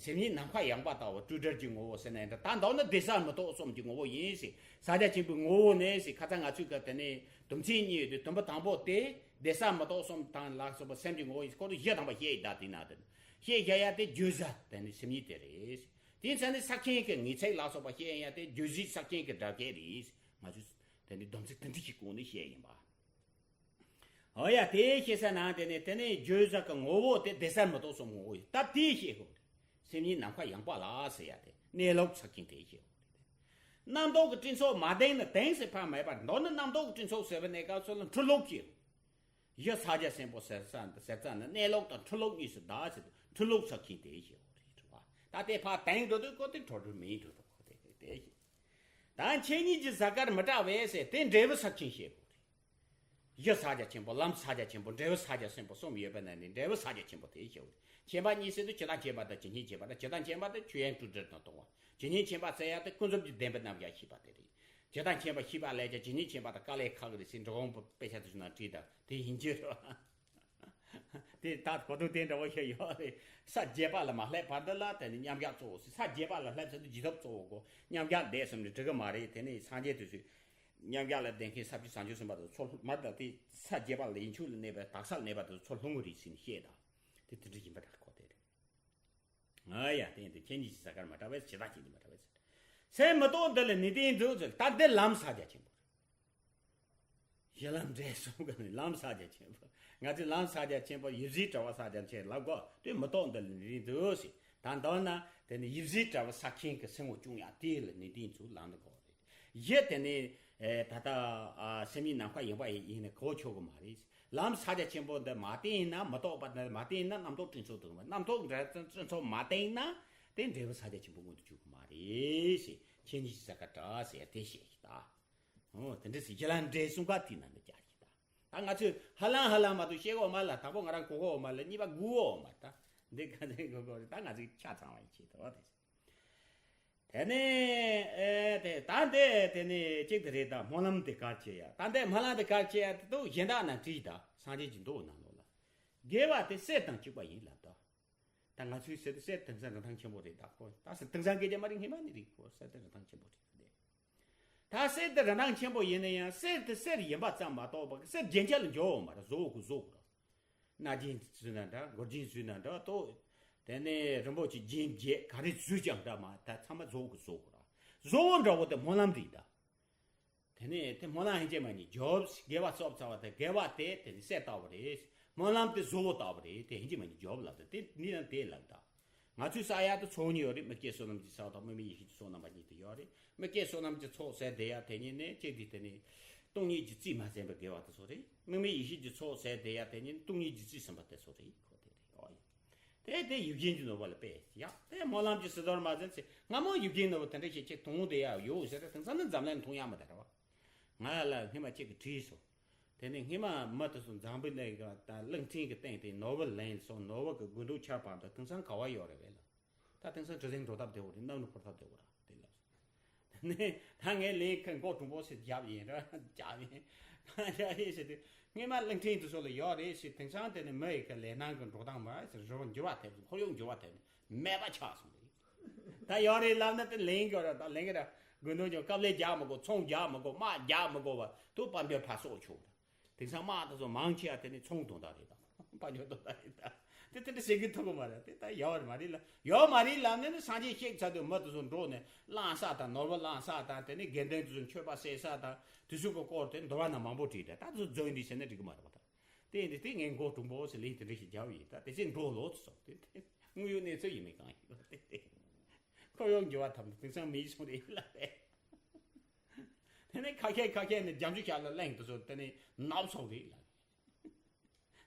སེམས་ཉིད་ནམ་མཁའ་ཡངས་པ་ལྟ་བུ་སྤྲོས་བྲལ་གྱི་ངོ་བོ་ཟེར་ནས་འདྲ་ད་མདོར་ན་བདེ་གསལ་མི་རྟོག་གསུམ་གྱི་ངོ་བོ་ཡིན་ཟེར། ས་རྒྱ་ཆེན་པོའི་ངོ་བོ་ནས་ཟེར་ཁ་ཚ་ང་ཚོས་ག་དེ་ནི་དུམ་ཚན་གཉིས་ཡོད་དུས་དུམ་བུ་དང་པོ་དེ། བདེ་གསལ་མི་རྟོག་གསུམ་དང་ལ་སོགས་པ་སེམས་ཀྱི་ངོ་བོ་ཡིན་སྐོར་དུ་བཞི་དང་པ་བཤད་ཡི་ད་དེ་ན་དེ་བཤད་བཞག་ཡ་དེ་བརྗོད་བྱ་དེ་ནི་སེམས་ཉིད་དེ་རེད། དེ་ཚ་ནི་ས་མཁན་གྱི་ངེས་ཚིག་ལ་སོགས་པ་བཤད་ཡ་དེ་བརྗོད་བྱའི་ས་མཁན་གྱི་སྒྲ་སྐད་རེད། ང་ཚོས་དེ་ནི་སྡོམ་ཚིག་དེ་འདྲ་ཞིག་གོང་ནས་བཤད་ཡིན་པ། ཨོ་ཡ་དེ་བཤད་ས་ན་དེ་ནི་དེ་ནི་བརྗོད་བྱ་གི་ངོ་བོ་དེ་བདེ་གསལ་མི་རྟོག་གསུམ་ངོ་བོ་ཡིན་ད་དེ་བཤད་དགོས་རེད། སེམས་ཉིད་ནམ་མཁའ་ཡངས་པ་ལ་ཟེར་ཡ་དེ་གནས་ལུགས་ས་མཁན་དེ་བཤད་དགོས་རེད། རྣམ་རྟོག་གི་སྤྲིན་ཚོགས་མ་དེངས་ན་དེངས་ཟེར་ཕར་མེད་པར་མདོར་ན་རྣམ་རྟོག་གི་སྤྲིན་ཚོགས་ཟེར་བའི་གནས་སྐབས་སུ་ལ་འཁྲུལ་ལུགས་ཀྱི། གཞི་ས་རྒྱ་ཆེན་པོ་ཟེར་ས་ཟེར་ཙ་ན་གནས་ལུགས་དང་འཁྲུལ་ལུགས་གཉིས་སུ་བརྡར་ཟེར་འཁྲུལ་ལུགས་ས་མཁན་དེ་བཤད་དགོས་རེད་བ། ད་དེ་ཕར་དེངས་འགྲོ་དུས་ཁོ་དེ་འཁྲུལ་འཁྲུལ་མིན་འགྲོ་དུས་ཁོ་དེ་དེ་བཤད། ད་མཁྱེན་ཉིད་ཀྱི་གཟའ་སྐར་མི་འདྲ་བས་ཟེར་དེ་འབྲས་བུ་ས་མཁན་བཤད་དགོས་རེད། གཞི་ས་རྒྱ་ཆེན་པོ་ལམ་ས་རྒྱ་ཆེན་པོ་འབྲས་བུ་ས་རྒྱ་ཆེན་པོ་གསུམ་ཡོད་པ་ན་ནི་འབྲས་བུ་ས་རྒྱ་ཆེན་པོ་དེ་བཤད་དགོས་རེད། མཁྱེན་པ་གཉིས་ཟེར་དུས་ཇི་ལྟར་མཁྱེན་པ་དང་ཇི་སྙེད་མཁྱེན་པ་དང་ཇི་ལྟར་མཁྱེན་པ་དེ་ཆོས་དབྱིངས་སྤྲོས་བྲལ་དུ་གཏོང་བ། ཇི་སྙེད་མཁྱེན་པ་ཟེར་ཡ་དེ་ཀུན་རྫོབ་ཀྱི་བདེན་པའི་རྣམ་གཞག་ཤེས་པ་དེ་རེད། ཇི་ལྟར་མཁྱེན་པ་ཤེས་པ་ལས་ཀྱང་ཇི་སྙེད་མཁྱེན་པ་དང་དཀའ་ལས་ཁག་གི་རེད་ཟེར་འགྲོ་འོང་དཔེ་ཆ་དེ་ཚོ་ནང་བྲིས་དང་དེ་ཡིན་གྱི་རེད་བ། དེ་ད་གོ་དོན་དེ་འདྲ་བོ་ཞིག་ཡོད་རེད། ས་བརྒྱད་པ་ལ་མ་སླེབས་བར་དུ་ལ་དེ་ནི་མཉམ་གཞག་གཙོ་བོ་ཟེར། ས་བརྒྱད་པ་ལ་སླེབས་ཚར་དུས་རྗེས་ཐོབ་གཙོ་བོ་གོ། མཉམ་གཞག་འདས་གསུམ་ནི་འགྲིག་གི་མ་རེད། དེ་ནི་སངས་རྒྱས་དེ་ཚོས་མཉམ་གཞག་ལ་བསྡད་མཁན་ས་བཅུ་བྱང་ཆུབ་སེམས་དཔའ་དེ་ཚོ་མ་དང་དེ་ས་བརྒྱད་པ་ལ་ཡིན་ཆོས་ལ་གནས་པའི་དག་ས་ལ་གནས་པ་དེ་ཚོ་ལྷུང་གི་རེད་ཟེར་ནས་བཤད་དང་། དེ་དེ་འདྲ་ཡིན་པ་འདྲ་གོ་དེ་རེད། ཨ་ཡ་དེ་ཡིན་དུས་མཁྱེན་ཉིད་ཀྱི་གཟའ་སྐར་མི་འདྲ་བས་ཇི་ལྟར་མཁྱེན་ཉིད་མི་འདྲ་བས་ཟེར། སེམས་མི་རྟོག་འདི་ལ་ནི་དེ་འདུག་ཟེར། ད་འདི་ལམ་ས་རྒྱ་ཆེན་པོ་རེད། གཞི་ལམ་འབྲས་གསུམ་ག་ནི་ལམ་ས་རྒྱ་ཆེན་པོ། ང་ཚོས་ལམ་ས་རྒྱ་ཆེན་པོ་ཡིབ་གཟུགས་དྲ་བ་ས་རྒྱ་ཆེན་ལབ་གོ། དེ་མི་རྟོག་འདི་ལ་ནི་དེ་འདུག་ཟེར། ད་མདོར་ན་དེ་ནི་ཡིབ་གཟུགས་དྲ་བ་ས་མཁན་གྱི་སེམས་ངོ་སྐྱུང་ཡ་དེ་ལ་ནི་དེ་ཚོ་ལམ་འདི་གོ་རེད། གཞི་དེ་ནི་ཨེ་ད་ལྟ་ཨ་སེམས་ཉིད་ནམ་མཁའ་ཡངས་པ་ཡིན་ནི་གོ་ཆོག་གི་མ་རེད། ལམ་ས་རྒྱ་ཆེན་པོ་འདི་མ་བསྟེན་ན་མི་རྟོག་པ་འདི་མ་བསྟེན་ན་རྣམ་རྟོག་སྤྲིན་ཚོགས་འདུག་རྣམ་རྟོག་འདྲ་སྤྲིན་ཚོགས་མ་བསྟེན་ན་དེ་འབྲས་བུ་ས་རྒྱ་ཆེན་པོ་མངོན་དུ་འགྱུར་གི་མ་རེད་ཟེར། མཁྱེན་ཉིད་ཀྱི་གཟའ་སྐར་འདྲ་ཟེར་དེ་བཤད་ཀྱི་ད། འོ་དེ་འདྲ་ཟེར་གཞི་ལམ་འབྲས་གསུམ་ཀ་དེའི་ནང་དུ་སྦྱར་གྱི་ད། ད་ང་ཚོས་ཧ་ལམ་ཧ་ལམ་མ་གཏོགས་ཤེས་གོ་མ་ལ་དང་པོ་ང་རང་གོ་གོ་མ་ལ་གཉིས་པ་དགུ་གོ་མ་ད། འདི་ག་ཚོད་དགོས་དགོས་རེད། ད་ང་ཚོས་ཆ་ཚང་བ་ཡིན་ཆེད་དུ་བ་དེ། དེ་ནས་ཨེ་དེ་ད་འདི་དེ་ནས་གཅིག་དེ་རེད། ད་སྨོན་ལམ་དེ་ག་རེ་བྱེད་ཡ། ད་འདི་སྨོན་ལམ་དེ་ག་རེ་བྱེད་ཡ་དེ་དུ་གཞན་དག་ནང་བྲིས། ད་སངས་རྒྱས་ཀྱི་མདོ་ནང་ལོགས་ལ། དགེ་བ་དེ་གསེར་དང་གཅིག་པ་ཡིན་ལབ་ད། ད་ང་ཚོའི་ཟེར་དུས་གསེར་དེང་སང་རིན་ཐང་ཆེན་པོ་རེད། ད་ཁོ་ད་གསེར་དེང་སང་སྐད་ཆ་མ་རེད། སྔོན་མ་ནས་རེད། ཁོ་གསེར་དེ་རིན་ཐང་ཆེན་པོ་རེད་དེ། ད་གསེར་དེ་རིན་ཐང་ཆེན་པོ་ཡིན་ན་ཡང་གསེར་དེ་གསེར་ཡིན་པ་ཙམ་མ་གཏོགས་པ་གསེར་རྒྱན་ཆ་ལ་འཇོག་འོང་མ་རེད། བཟོ་དགོས་བཟོ་དགོས་རེད། སྣ་རྒྱན་བཟོས་ན་འདྲ། མགུལ་རྒྱན་བཟོས་ན་འདྲ་ཏོ། དེ་ནས་རིན་པོ་ཆེ་རྒྱན་བརྒྱད་ག་རེ་བཟོས་ཀྱང་འདྲ་མ་ད་ཚང་མ་བཟོ་དགོས་བཟོ་དགོས་རེད། བཟོ་བོ་འདྲ་བོ་དེ་སྨོན་ལམ་རེད་ད། དེ་ནས་དེ་སྨོན་ལམ་ཧིན་ཅི་མ་ནི་རྒྱོབ། དགེ་བ་གསོབ་ཚ་བ་དེ་དགེ་བ་དེ་དེ་ནི་གསེར་ལྟ་བུ་རེད། སྨོན་ལམ་དེ་བཟོ་བོ་ལྟ་བུ་རེད། དེ་ཧིན་ཅི་མ་ནི་རྒྱོབ་ལབ་དེ་དེ་ནི་ཡང་དེ་ལབ་ད། ང་ཚོའི་ས་ཡ་དུ་ཚོགས་གཉིས་ཡོད་རེད། མི་སྐྱེས་བསོད་ནམས་ཀྱི་ས་དང་དམིགས་མེད་ཡེ་ཤེས་ཀྱི་ཚོགས་རྣམ་པ་གཉིས་དེ་ཡོད་རེད། མི་སྐྱེས་བསོད་ནམས་ཀྱི་ཚོགས་ཟེར་དེ་ཡ་དེ་ཉིད་ནི་གཅིག་དེ་དེ་ནི་སྟོང་ཉིད་ཀྱི་རྩིས་མ་ཟིན་པའི་དགེ་བ་དེ་ཚོ་རེད། དམིགས་མེད་ཡེ་ཤེས་ཀྱི་ཚོགས་ཟེར་དེ་ཡ་དེ་ཉིད་ནི་སྟོང་ཉིད་ཀྱི་རྩིས་ཟིན་པ་དེ་ཚོ་རེད། ཁོ་དེ་རེད། ཨོ་ཡ། དེ་དེ་ཡིད་བཞིན་གྱི་ནོར་བུ་ལ་དཔེ་ཡ། དེ་སྨོན་ལམ་གྱི་ཟི་དོར་མ་ཟིན་ཚེ་སྔ་མོ་ཡིད་བཞིན་ནོར་བུ་དེ་འདྲ་ཞིག་ཅིག་མཐོང་དེ་ཡ་ཡོད་ཟེར་ཏེ་དེང་སང་ནི་འཛམ་གླིང་མཐོང་ཡ་མ་དེ་རེད་བ། ང་ལ་སྔོན་མ་གཅིག་གིས་དྲིས་སོང་། དེ་ནས་སྔོན་མ་མི་དེ་ཚོ་འཛམ་བུ་གླིང་གི་ད་གླིང་ཕྲན་གྱི་སྟེང་དེ་ནོར་བུ་ལེན་སོང་། ནོར་བུ་གི་དགུན་དུས་ཆར་བབས་འདུག་དེང་སང་ག་བ་ཡོད་རེད་བས་ལ། ད་དེང་སང་གྲུ་གཟིངས་འགྲོ་ཐབས་བདེ་བོ་རེད། གནམ་ནས་འཕུར་ཐབས་བདེ་བོ་རེད་དེ་ལབ་སོང་། དེ་ནས་ད་ངས་ལེན་ཁ་མགོ་གྲུང་པོ་ཞིག་རྒྱབ་ཡིན་ར་རྒྱབ་ཡིན། རྒྱབ་ཡིན་ཟེར་དུས་སྔོན་མ་གླིང་ཕྲན་དེ་ཚོ་ལ་ཡོད་རེད་ཟེར། དེང་སང་དེ་ནས་མི་ཡི་གི་ལས་སྣང་གི་འགྲོ་སྟངས་མ་ཟེར་རོ་འགྱུར་བ་ཐེབས་སོང་། ཁོར་ཡུག་འགྱུར་བ་ཐེབས་ནས་མེད་པ་ཆགས་སོང་རེད། ད་ཡོད་རེད་ལབ་ན་དེ་ལེན་དགོས་ར། ད་ལེན་གི་ར། དགུན་དུས་ཀྱང་དཀའ་ལས་རྒྱག་མི་དགོས། ཚོང་རྒྱག་མི་དགོས། དམག་རྒྱག་མི་དགོས་པ་དུ་དཔལ་འབྱོར་ཕར་གསོག་ཆོག་ར། དེང་སང་དམག་དེ་ཚོ་མང་ཆེ་བ་དེ་ནི་ཚོང་དོན་དག་རེད་ད། དཔལ་འབྱོར་དོན་དག་རེད་ད། དེ་དེ་འདྲ་བྱེད་གི་ཐུབ་གི་མ་རེད། དེ་ད་ཡོད་མ་རེད་ལ། ཡོད་མ་རེད་ལབ་ནས་ནི་སངས་རྒྱས་གཤེགས་ཚར་དུས་མི་དེ་ཚོ་འགྲོ་ནས་གླང་ས་དང་ནོར་བུ་གླང་ས་དང་དེ་ནས་དགེ་འདུན་དེ་ཚོ་མཆོད་པ་ཟས་ས་དང་དེ་ཚོ་གི་སྐོར་དེ་འདུལ་བ་ནང་མང་པོ་བྲིས་ཏེ་ད་དེ་ཚོ་རྫུན་འདི་བྱས་ན་འགྲིག་གི་མ་རེད་པ་ད། དེ་ཡིན་དུས་དེ་ངས་མགོ་གྲུང་པོ་ཞིག་ལེན་དེ་འདྲ་ཞིག་རྒྱབ་ཡིན། ད་དེ་ཚེ་འགྲོ་ལོ་ཚོ་དེ་དེ་དངོས་ཡོད་གནས་ཚུལ་ཡིན་མིན་གང་ཡིན་པ་དེ་དེ་ཁོར་ཡུག་འགྱུར་བ་ཐམས་ཅད་དེང་སང་མི་ཡིས་སོང་རེད་ལ་རེད། དེ་ནས་ཁ་ཁྱེར་ཁ་ཁྱེར་ནས་རྒྱ་མཇུག་ཤར་ལ་གླེང་དུ་སོང་། དེ་ནས་ནོབ་སོང་རེད་ལ།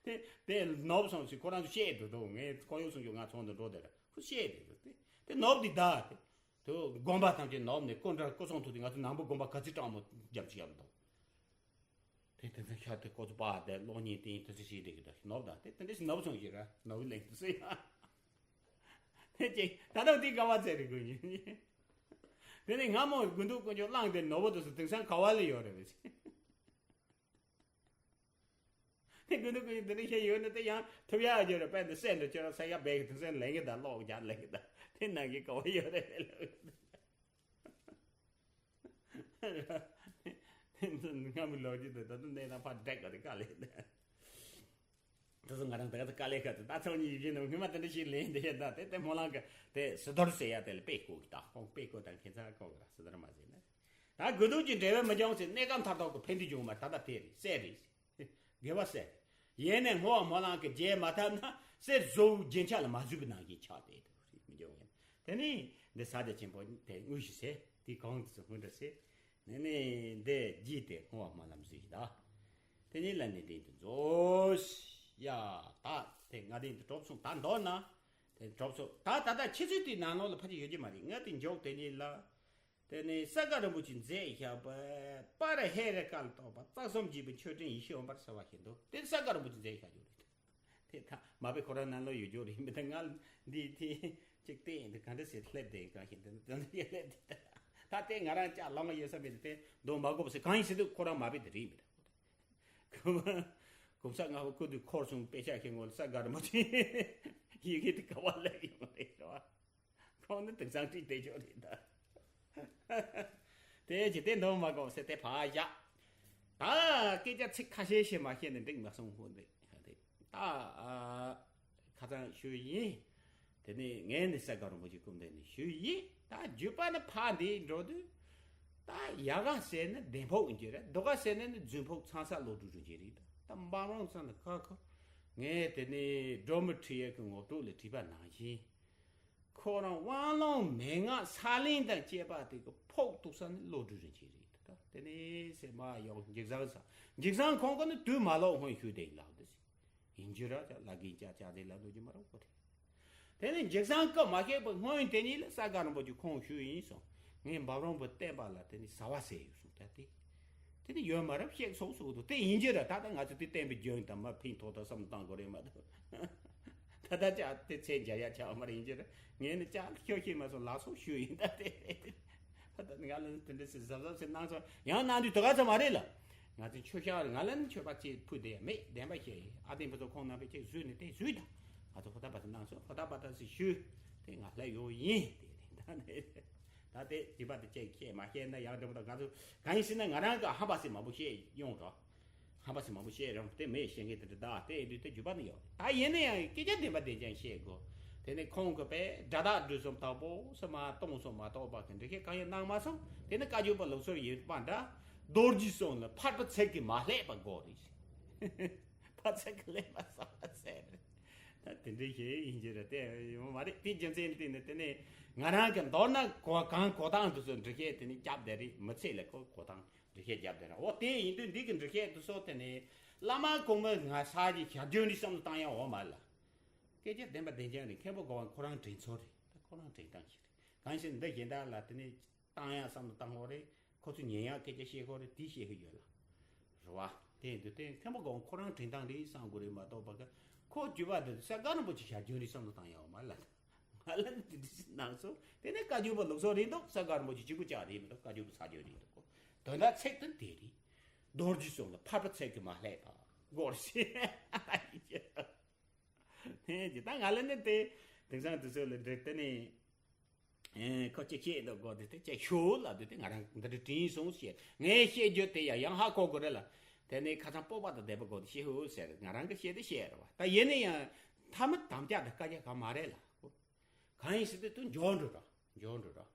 དེ་དེ་ནོབ་སོང་ཞིག་ཁོ་རང་ཚོ་བཤད་འདུག་འདུག་ངས་ཁོར་ཡུག་སོང་ཞིག་ང་ཚོང་དུ་འགྲོ་དེ་ར་ཁོ་བཤད་དེ་འདུག་དེ་དེ་ནོབ་དེ་ད་དེ་དུ་དགོན་པ་ཐམས་ཅད་ནོབ་ནས་སྐུ་འདྲ་སྐུ་སོང་ཐུག་དེ་ང་ཚོ་ནང་པ་དགོན་པ་ག་ཚོད་གྲགས་མོ་རྒྱ་མཇུག་ཤར་འདུག་དེ་དེ་ཚོ་ཤར་དེ་ཁོ་ཚོ་པ་དེ་གློག་བརྙན་དེ་ཡིན་དེ་ཚོ་ཞིག་རེད་གི་ད་ནོབ་ད་དེ་དེ་འདྲ་ཞིག་ནོབ་སོང་ཞིག་ར་ནོབ་གླེང་དུ་སོང་ཡ། དེ་ཅིག་ད་ལྟ་དེ་ག་བ་ཚད་རེད་དགོས་ཉིན། དེ་ནས་སྔ་མོ་དགུན་དུས་དཀོན་མཆོག་གླང་དེ་ནོར་བུ་དུ་སུ་དེང་སང་ག་བ་ལ་ཡོད་རེད་བས། དེ་དགུན་དུས་དཀོན་མཆོག་དེ་འདྲ་བཤད་ཡོད་ན་དེ་ཡང་ཐུབ་ཡག་ཡོད་རེད། དཔེ་འདི་སེམས་འདྲ་ཁྱོད་རང་ས་ཡ་བས་ཀྱི་དེང་སང་ལེན་གི་ད་ལོག་རྒྱག་ལེན་གི་ད་དེ་ནང་གི་ག་བ་ཡོད་རེད་ལ། དེ་ཚོ་སྔ་མོའི་ལོ་རྒྱུས་དེ་ད་དུང་གནས་སྟངས་ཕར་འགྲེག་ག་དེ་དཀའ་ལས་དེ། དེ་ཚོ་ང་རང་ད་ག་ཚོད་དཀའ་ལས་ཁག་ཚོད་ད་ཚོགས་གཉིས་ཡིན་ནམ་སྔོན་མ་དེ་འདྲ་ཞིག་ལེན་དེ་ཡ་ད་དེ་དེ་སྨོན་ལམ་གི་དེ་སི་དོར་ཟེར་ཡ་དེ་ལ་དཔེ་བཀོད་ཀྱི་ད་ཁོང་དཔེ་བཀོད་དང་ཁྱེད་ཚ་བཀོད་གི་ར་སི་དོར་མ་ཟེར་ན། ད་དགོས་འདུག་ཀྱི་འབྲས་བུ་མི་འབྱུང་ཟེར་གནས་སྐབས་མཐར་ཐུག་གི་ཕན་བདེ་འབྱུང་མ་ད་ལྟ་དེ་རེད་གསེར་རེད། དགེ་བ་གསེར། ཡེ་ནས་བསྔོ་བ་སྨོན་ལམ་གྱི་རྒྱས་མ་ཐུབ་ན་གསེར་བཟོ་བོའི་རྒྱན་ཆ་ལ་མ་བཟོས་པའི་ནང་བཞིན་ཆགས་ཏེ་དུ་རེད་མི་འགྱུར་བ་ཡིན། དེ་ནི་འདི་ས་སྐྱ་ཆེན་པོ་དེ་དངོས་གཞི་ཟེར་དེ་གང་དུ་སྔོན་འགྲོ་ཟེར། ནི་ནི་འདི་རྒྱས་ཏེ་བསྔོ་བ་སྨོན་ལམ་བཟོས་ཤིག་ད། དེ་ནི་ལ་ནི་འདི་དུ་མཛོད་ཡ། ད་དེ་ང་འདི་འདི་གྲོགས་སོང་ད་མདོར་ན། དེ་གྲོགས་སོང་ད་ད་ལྟ་ཁྱེད་ཚོས་དེའི་ནང་ལོགས་ལ་ཕ་གི་ཡོད་ཀྱི་མ་རེད། ང་དེ་མགྱོགས་དེ་ནི་ལ། དེ་ནས་ས་དགའ་རིན་པོ་ཆེས་མཛད་བཞག་པ། པ་ར་ཧེ་ར་ཀ་ལ་གཏོགས་པ་རྩ་གསུམ་རྒྱས་པའི་མཆོད་སྤྲིན་ཡེ་ཤེས་འོད་འབར་ཟེར་བ་ཞིག་འདུག་དེ་ས་དགའ་རིན་པོ་ཆེས་མཛད་བཞག་རྒྱུ་རེད། དེ་ད་མ་པའི་ཁོ་རང་ནང་ལོགས་ཡོད་རྒྱུ་རེད་མི་ད་ང་འདི་དེ་ཅིག་བལྟས་ཡིན་དེ་ག་འདྲ་ཟེར་སླེབས་དེ་ག་ཞིག་འདི་འདི་འདི་སླེབས་དེ་ད་དེ་ང་རང་ཅག་ལོང་ཡོད་ས་མེད་དེ་འདོན་མ་དགོས་པ་ཟེར་གང་ཡིན་ཟེར་དུས་ཁོ་རང་མ་པའི་དེ་རེད་མི་ད། གོང་ས་ལྔ་པ་སྐུ་དུས་འཁོར་སོང་དཔེ་ཆ་ཁྱེར་ངོ་ལ་ས་དགའ་རིན་པོ་ཆེ་ཡི་གེ་དེ་ག་བ་སླེབས་ཡོང་རེད་རེད་བ། ཁོང་ནི་དེང་སང་བྲིས་བསྡད་ཆོག་རེད་ད། དེ་ཅི་སྟེ་འདོན་མ་དགོས་ཟེར་དེ་ཕར་བཞག་ད་སྐད་ཆ་ཚིག་ཁ་ཤས་ཤིག་མ་བཤད་ནས་འགྲིག་མ་སོང་ཧོ་འདི་ད་ཨ་ཁ་སང་ཞུས་ཡིན། དེ་ནས་ངས་ནི་ས་དགའ་རིན་པོ་ཆེ་སྐུ་མདུན་ནས་ཞུས་ཡིན། ད་བརྒྱུད་པ་ནི་ཕར་འདི་འགྲོ་དུས་ད་ཡ་ག་ཟེར་ན་ལྡན་ཕོག་ཡིན་གྱི་རེད། རྡོ་ག་ཟེར་ན་ནི་རྫུན་ཕོག་ཚང་ས་ལོག་འགྲོ་རུ་གྱི་རེད། ད་འབའ་རོང་ཚང་ནི་ཁ་ཁ་ངས་དེ་ནས་སྒྲོལ་མ་ཁྲི་ཡེ་གི་ངོ་སྤྲོད་ལ་བྲིས་པ་ནང་བཞིན། ཁོ་རང་དབང་ལུང་མན་ངག་ས་ལེན་དང་བཅས་པ་དེ་གི་ཕོག་ཐུག་ས་ནི་ལོ་དྲུག་རིང་ཆེ་རེད། ད་དེ་ནས་སེ་མ་ཡོག་འཇིགས་བཟང་ས་འཇིགས་བཟང་ཁོང་གི་ནི་དུས་མ་ལོག་སྔོན་ཞུས་དེ་ཡིན་ལགས་དེ་ཡིན་རྒྱུ་ར་ཅག་ལ་གིན་ཅག་ཅག་དེ་ལ་འདོད་རྒྱུ་མ་རོགས་པོ་རེད། དེ་ནས་འཇིགས་བཟང་སྐབས་མ་ཤེས་པའི་སྔོན་དེ་ཉིད་ལ་ས་དགའ་རིན་པོ་ཆེ་ཁོང་ཞུས་ཡིན་སོང་། ངས་འབའ་རོང་པོ་བསྟན་པ་ལ་དེ་ནས་ཟ་བ་ཟས་ཡོད་སོང་ད་དེ། དེ་ནི་ཡོད་མ་རབས་གཤེགས་སོང་གསུངས་འདུག་དེ་ཡིན་གྱི་རེད། ད་ལྟ་ང་ཚོ་དེ་བསྟན་པའི་རྒྱུན་དང་མ་ཕན་ཐོགས་ཐོགས་བསམ་བཏང་དགོས་རེད་མ་གཏོགས། ད་ལྟ་ཅག་དེ་ཚེ་རྒྱ་ཡ་ཆགས་མ་རེད་ཡིན་གྱི་རེད། ངས་ནི་ཅག་ཤོད་ཤེས་མ་སོང་། ལགས་སོ་ཞུ་ཡིན། ད་དེ་རེད། ད་ང་ལ་དེ་འདྲ་ཞིག་གཟབ་གཟབ་ཞིག་གནང་སོང་། ཡང་གནང་དུས་དོ་ག་ཚོད་མ་རེད་ལ། ང་ཚོ་ཆོས་ཤག་རེད། ང་ལ་ནི་ཆོས་པ་ཅིག་ཕུད་དེ་ཡ་མེད། བདེན་པ་བཤད་ཡིན། ཨ་ཏིང་ཕུན་ཚོགས་ཁོང་རྣམ་པས་ཅིག་བཟོས་ནས་དེ་བཟོས་ད། ང་ཚོ་ཧོ་ད་པ་ཚོ་གནང་སོང་། ཧོ་ད་པ་ད་ཞིག་ཞུ། དེ་ང་ལ་ཡོད་ཡིན། དེ་རེད། ད་ནི་ད་དེ་རྒྱུད་པ་དེ་ཅིག་བཤད་མ་བཤད་ན་ཡང་འགྲིག་མི་འདུག་ང་ཚོ་གང་ཡིན་ཟེར་ན་ང་རང་གི་ཧམ་པ་ཟེར་མང་པོ་བཤད་ཡོང་རོགས། ཧམ་པ་ཟེར་མང་པོ་བཤད་རུང་དེ་མེད། བཤད་མཁན་དེ་འདྲ་ད་དེ་ཡིན་དུས་དེ་རྒྱུད་པ་ནི་ཡོད། ད་ཡིན་ན་ཡང་སྐད་ཆ་བདེན་པ་བདེན་རྐྱང་བཤད་དགོས། དེ་ནས་ཁོང་གི་པས་སྒྲ་དག་སྒྲུབ་གསུམ་དག་པོ་སུ་མ་གཏོང་སོང་མ་གཏོགས་པ་གི་འགྲེལ་བཤད་གང་ཡང་གནང་མ་སོང་། དེ་ནི་བཀའ་བརྒྱུད་པ་ལུགས་སྲོལ་ཡིན་པ་འདྲ། རྡོ་རྗེ་གསུམ་ལ་ཕར་པ་ཚིག་གིས་མ་བསླད་པ་དགོས་རེད། ཕར་ཚིག་གིས་བསླད་པ་ཟེར་བ་ཟེར་རེད། ད་དེ་འདྲའི་ཞིག་ཡིན་གྱི་རེད། དེ་ཡོང་མ་རེད། དེ་རྒྱུ་མཚན་དེ་ནི་དེ་ནས་ང་རང་གི་མདོར་ན་གོ་གང་གོ་སྟངས་དེ་ཚོ་འགྲེལ་བཤད་དེ་ནི་རྒྱབ་བསྡད་རེད། མི་ཚེ་ལ་ཁོ་གོ་སྟངས། འགྲེལ་བཤད་རྒྱབ་བསྡད་ར། འོ་དེ་ཡིན་དུས་འདི་གི་འགྲེལ་བཤད་དུ་སོགས་དེ་ནི་བླ་མ་གོང་མའི་ང་ས་ཀྱི་ཞབས་ཀྱུ་འདི་བསམ་བློ་བཏང་ཡ་འོ་མ་ལ། སྐད་ཆ་བདེན་པ་བདེན་རྐྱང་རེད། མཁན་པོ་དགའ་བ་ཁོ་རང་དྲན་ཚོད་རེད། ད་ཁོ་རང་དྲན་སྟངས་ཤིག་རེད། གང་ཞིག་འདི་གཞན་དག་ལ་དེ་ནི་བཏང་ཡ་བསམ་བློ་བཏང་ཧོ་རེད། ཁོ་ཚོ་ཉན་ཡ་སྐད་ཆ་བཤད་ཧོ་རེད། དེ་བཤད་གི་ཡོད་ལ། རེད་བ། དེ་ཡིན་དུས་དེ་མཁན་པོ་དགའ་བ་ཁོ་རང་དྲན་སྟངས་རེད་བསམ་དགོས་རེད་མ་གཏོགས་པ་གི་ཁོ་རྒྱུད་པ་འདི་ས་དགའ་རིན་པོ་ཆེ་ཞབས་ཀྱུ་རེད་བསམ་བློ་བཏང་ཡ་འོ་མ་ལ། ང་ལ་ནི་དེ་འདྲ་ཞིག་གནང་སོང་། དེ་ནས་བཀའ་བརྒྱུད་པ་ལུགས་སྲོལ་རེད་འདུག་ས་དགའ་རིན་པོ་ཆེ་གཅིག་པུ་ཅག་རེད་མི་འདུག་བཀའ་བརྒྱུད་པ་ས་བརྒྱུད་རེད་འདུག་དོན་དག་ཚིག་དོན་དེ་རེད། རྡོ་རྗེ་གསུམ་ལ་ཕར་པ་ཚིག་གིས་མ་བསླད་པ་དགོས་རེད། དེ་ད་ང་ལ་ནི་དེ་དེང་སང་དུས་ཚོད་ལ་འགྲིག་དེ་ནས་ཁོ་ཅིག་བཤད་འདུག་གོ་དེ་དེ་ཅིག་ཤོད་ལབ་དུས་དེ་ང་རང་འདི་འདྲ་དྲན་སོང་ཞེས་ངས་བཤད་རྒྱུ་དེ་ཡང་ཡང་ཧ་གོ་དགོས་རེད་ལ། དེ་ནས་ཁ་སང་སྤོབས་པ་དང་ལྡན་པ་དགོས་དེ་བཤད་ཤོད་ཟེར། ང་རང་གི་བཤད་དེ་བཤད་རེད་བ། ད་ཡིན་ན་ཡང་མཐའ་མ་དམ་བཅའ་དང་བཀའ་རྒྱ་གང་མ་རེད་ལ། གང་ཡིན་ཟེར་དུས་དུ་འབྱོར་འགྲོ་ར། འབྱོར་འགྲོ་ར།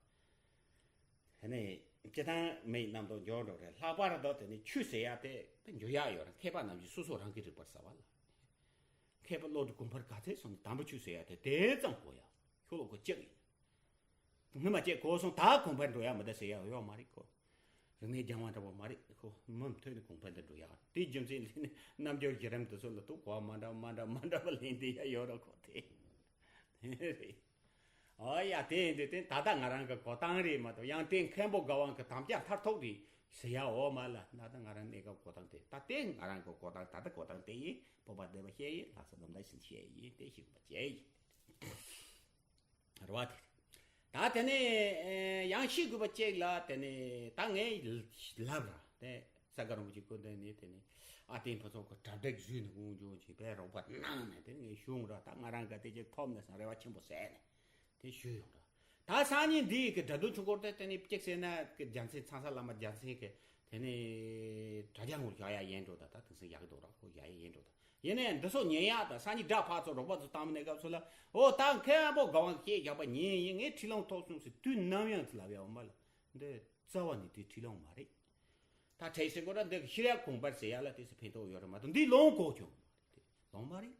དེ་ནས་སྤྱི་བཏང་མི་རྣམས་དང་འབྱོར་འགྲོ་རེད། ལྷག་པར་དུ་དེ་ནས་ཆོས་ཟེར་ཡ་དེ་དེ་འཇུ་ཡ་ཡོད་ར། མཁས་པ་རྣམས་ཀྱིས་སོ་སོ་རང་གི་རིག་པར་ཟ་བ་ལ། མཁས་པ་བློ་གྲོས་གོང་འཕེལ་ག་ཚད་སོང་ནས་དམ་པའི་ཆོས་ཟེར་ཡ་དེ་དེ་ཙམ་གོ་ཡ། ཤོ་ལོ་ཀ་གཅིག་ཡིན། སྔོན་མ་བཅད་གོ་སོང་། ད་གོང་འཕེལ་འགྲོ་ཡ་མི་འདུག་ཟེར་ཡ་ཡོད་མ་རེད་ཁོ། རིག་གནས་རྒྱང་བ་འདྲ་བོ་མ་རེད་ཁོ། མུ་མཐུད་ནས་གོང་འཕེལ་དུ་འགྲོ་ཡ། དེའི་རྒྱུ་མཚན་ལས་ནས་རྣམ་འགྱུར་བརྒྱུད་རིམ་དེ་ཚོ་ལ་ཐུག་གོ་བ་མ་འདྲ་མ་འདྲ་མ་འདྲ་བ་ལེན་བསྡད་ཡ་ཡོད་ར་ཁོ། དེ་རེད། ཨོ་ཡ། དེ་ཡིན་དུས་དེ་ད་ལྟ་ང་རང་གི་གོ་སྟངས་རེད་མ་གཏོགས་ཡང་དེ་མཁན་པོ་དགའ་དབང་གི་དམ་བཅའ་མཐར་ཐུག་རེད་ཟེར་ཡ་འོ་མ་ལ། ད་ལྟ་ང་རང་གནས་སྐབས་གོ་སྟངས་དེ་ད་དེ་ང་རང་གི་གོ་སྟངས་ད་ལྟ་གོ་སྟངས་དེ་ཡིན། སྤོབས་པ་ལྡན་པ་བཤད་ཡིན། ལྷག་བསམ་རྣམ་དག་ཞིག་བཤད་ཡིན། དེ་ཞིག་པ་བྱས་ཡིན། རེད་བ། དེ་ད་དེ་ནས་ཡང་ཤེས་དགོས་པ་གཅིག་ལ། དེ་ནས་ད་ངས་ལབ་ར། དེ་ས་དགའ་རིན་པོ་ཆེ་སྐུ་མདུན་ནས་དེ་ནས་ཨ་ཏིང་ཕུན་ཚོགས་ཀྱི་གྲ་སྒྲིག་བཟོས་ནས་དགོངས་ཆོག་ཅིག་པས་རོགས་པ་གནང་ནས་དེ་ངས་ཞུ་འོང་ར། ད་ང་རང་ག་དེ་ཅིག་ཐོབ་ནས་སང་རེ་བ་ཆེན་པོ་ཟད་ནས་དེ་ཞུས་ཡོང་ར། ད་སང་ཉིན་འདི་ཡི་གི་སྒྲ་སྡུད་ཆུ་འཁོར་དེ་དེ་ནས་གཅིག་ཟེར་ན་གི་རྒྱལ་མཚན་ཚང་ས་བླ་མ་རྒྱལ་མཚན་གི་དེ་ནས་དྲ་རྒྱ་ངོར་བཞག་ཡ་ཡིན་འགྲོ། ད་ད་དེང་སང་ཡག་གི་འདུག་ར། ཁོ་བཞག་ཡ་ཡིན་འགྲོ། ད་ཡིན་ནའི་འདི་ཚོ་ཉན་ཡག་དང་སང་ཉིན་སྒྲ་ཕར་ཚུར་རོགས་པ་ཚོ་བཏང་མི་གནས་སྐབས་སུ་ལ། འོ་ད་མཁན་པོ་དགའ་དབང་གིས་བཤད་བཞག་པ་ཉན་ཡིན། ངས་ཁྲིད་ལོང་ཐོབ་སོང་ཟེར་དུས་ནམ་ཡང་ཚུར་ལབ་ཡ་འོ་མ་ལ། འདི་རྩ་བ་ནས་དེ་ཁྲིད་ལོང་མ་རེད། ད་ཁྲིད་ཟེར་གོ་ར། འདི་གི་ཤེས་རབ་གོང་འཕེལ་ཟེར་ཡ་ལ་དེ་ཚོ་ཕན་ཐོགས་ཡོད་རེད་མ་གཏོགས་འདི་ལོང་གོ་ཆོག་ལོང་མ་རེད།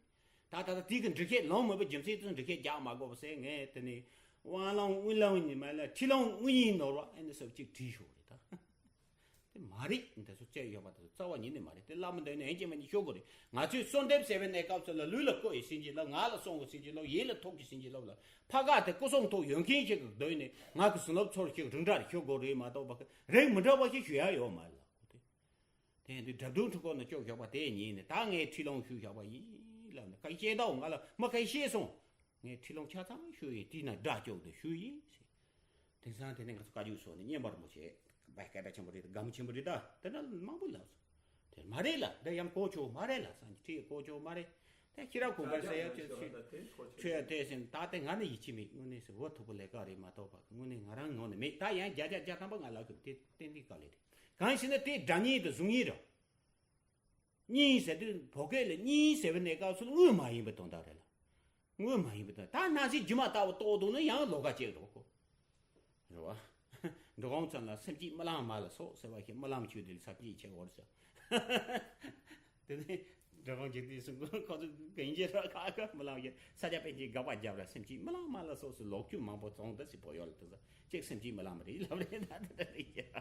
ད་ད་ད་དེ་གི་འགྲེལ་བཤད་ལོང་མེད་པའི་རྒྱུ་མཚན་དེ་ཚོ་འགྲེལ་བཤད་རྒྱག་མ་དགོས་པ་ཟེར། ངས་དེ་ནས་དབང་ལོང་དབུ་ལོང་ཉི་མ་ལ་ཁྲིད་ལོང་དབུ་ཡིན་ནོར་བ་ཨེ་འདི་ཚོ་གཅིག་བྲིས་ཤོག་རེད་ད། དེ་མ་རེད། འདི་ཚོ་བཅད་ཡོད་པ་དེ་ཚོ་རྩ་བ་ཉིད་ནས་མ་རེད། དེ་བླ་མ་འདོན་ནས་ཨེ་ཅེ་མ་ཉིད་ཤོད་དགོས་རེད། ང་ཚོས་གསོལ་འདེབས་ཟེར་བའི་གནས་སྐབས་སུ་ལ་ལུས་ལ་བསྐོ་ཡི་ཟིན་གྱི་ལ། ངག་ལ་གསུང་གི་ཟིན་གྱི་ལ། ཡིད་ལ་ཐོགས་ཀྱི་ཟིན་གྱི་ལ། ཕ་ག་དེ་སྐུ་གསུང་ཐུགས་ཡོད་མཁན་ཞིག་གི་འདོན་ནས་ང་གི་ཟིན་རླབས་ཚོར་ཞིག་རིགས་འདྲ་རེ་ཤོད་དགོས་རེད་མ་གཏོགས་པ་རིགས་མི་འདྲ་བ་ཞིག་ཞུ་ཡ་ཡོད་མ་རེད་ལ། དེ་དེ་སྒྲ་སྡུད་འཕྲུལ་འཁོར་ནང་བཅུག་བཞག་པ་དེ་ཉིད་ནས་ད་ངས་ཁྲིད་ལོང་ཞུས་བཞག་པ་ཡིན་ལབ་ནས་ཁ་ཤས་ད་འོ་ང་ལ་མ་ཁ་ཤས་སོང་། ངས་ཁྲིད་ལོང་ཆ་ཚང་ཞུས་ཡིན། དེའི་ནང་སྒྲ་བཅུག་དེ་ཞུས་ཡིན་ཟེར། དེང་སང་དེ་ནས་ང་ཚོ་བཀའ་བརྒྱུད་སོགས་ནས་སྙན་པར་མོ་བྱས་བའི་སྐད་གྲགས་ཆེན་པོ་རེད། དགའ་མོ་ཆེན་པོ་རེད། ད་དེ་འདྲ་མང་པོ་ལབ་སོང་། དེ་མ་རེད་ལ། འདི་ཡང་གོ་ཆོག་མ་རེད་ལ། སང་ཉིན་ཁྲིད་གོ་ཆོག་མ་རེད། དེ་ཤེས་རབ་གོང་འཕེལ་ཟེར་ཡ་ཅི་ཆེ་ཆོས་ཡ་དེ་ཟིན་ད་དེ་ང་ནི་ཡིད་ཆེས་མེད། དངོས་གནས་སུ་བུ་ཐུག་པོ་ལས་ཀ་རེད་མ་གཏོགས་པ་དངོས་གནས་ང་རང་ངོ་ནས་མེད། ད་ཡང་བརྒྱ་ཆ་བརྒྱ་ཐམ་པ་ང་ལབ་གི་དེ་ཏན་ཏིག་དཀའ་ལས་རེད། གང་ཡིན་ཟེར་ན་དེ་སྒྲ་སྙན་དུ་གཟུགས་བརྙན་རེད། སྙན་ཟེར་དུས་བོད་སྐད་ལ་སྙན་ཟེར་བའི་གནས་སྐབས་སུ་དངོས་མ་ཡིན་པའི་དོན་དག་རེད་ལ། དངོས་མ་ཡིན་པའི་དོན་ད་སྣང་སྲིད་སྒྱུ་མ་ལྟ་བུ་རྟོགས་འདུག་ན་ཡང་ལོགས་ཀ་གཅིག་རེད་གོ། རེད་བ། འབྲི་གུང་ཚང་ལ་སེམས་བསྐྱེད་རྨི་ལམ་མ་ལ་སོགས་ཟེར་བ་ཞིག་རྨི་ལམ་ཆོས་འདི་ལ་ས་བསྐྱེད་བྱེད་དགོས་ཟེར། དེ་ནས་འབྲི་གུང་འཇིག་རྟེན་གསུམ་མགོན་ཁོ་ཚོ་གན་རྒྱ་ར་ཁ་ཁ་རྨི་ལམ་ཞིག་ས་སྐྱ་པཎ་ཆེན་དགག་པ་བརྒྱབ་ལ་སེམས་བསྐྱེད་རྨི་ལམ་མ་ལ་སོགས་སུ་ལོག་རྒྱུ་མང་པོ་བྱུང་། ད་སི་བོད་ཡོལ་དུ་ས། གཅིག་སེམས་བསྐྱེད་རྨི་ལམ་རེད་ལབ་རེད། ད་དེ་འདྲ་རེད་ཀྱི།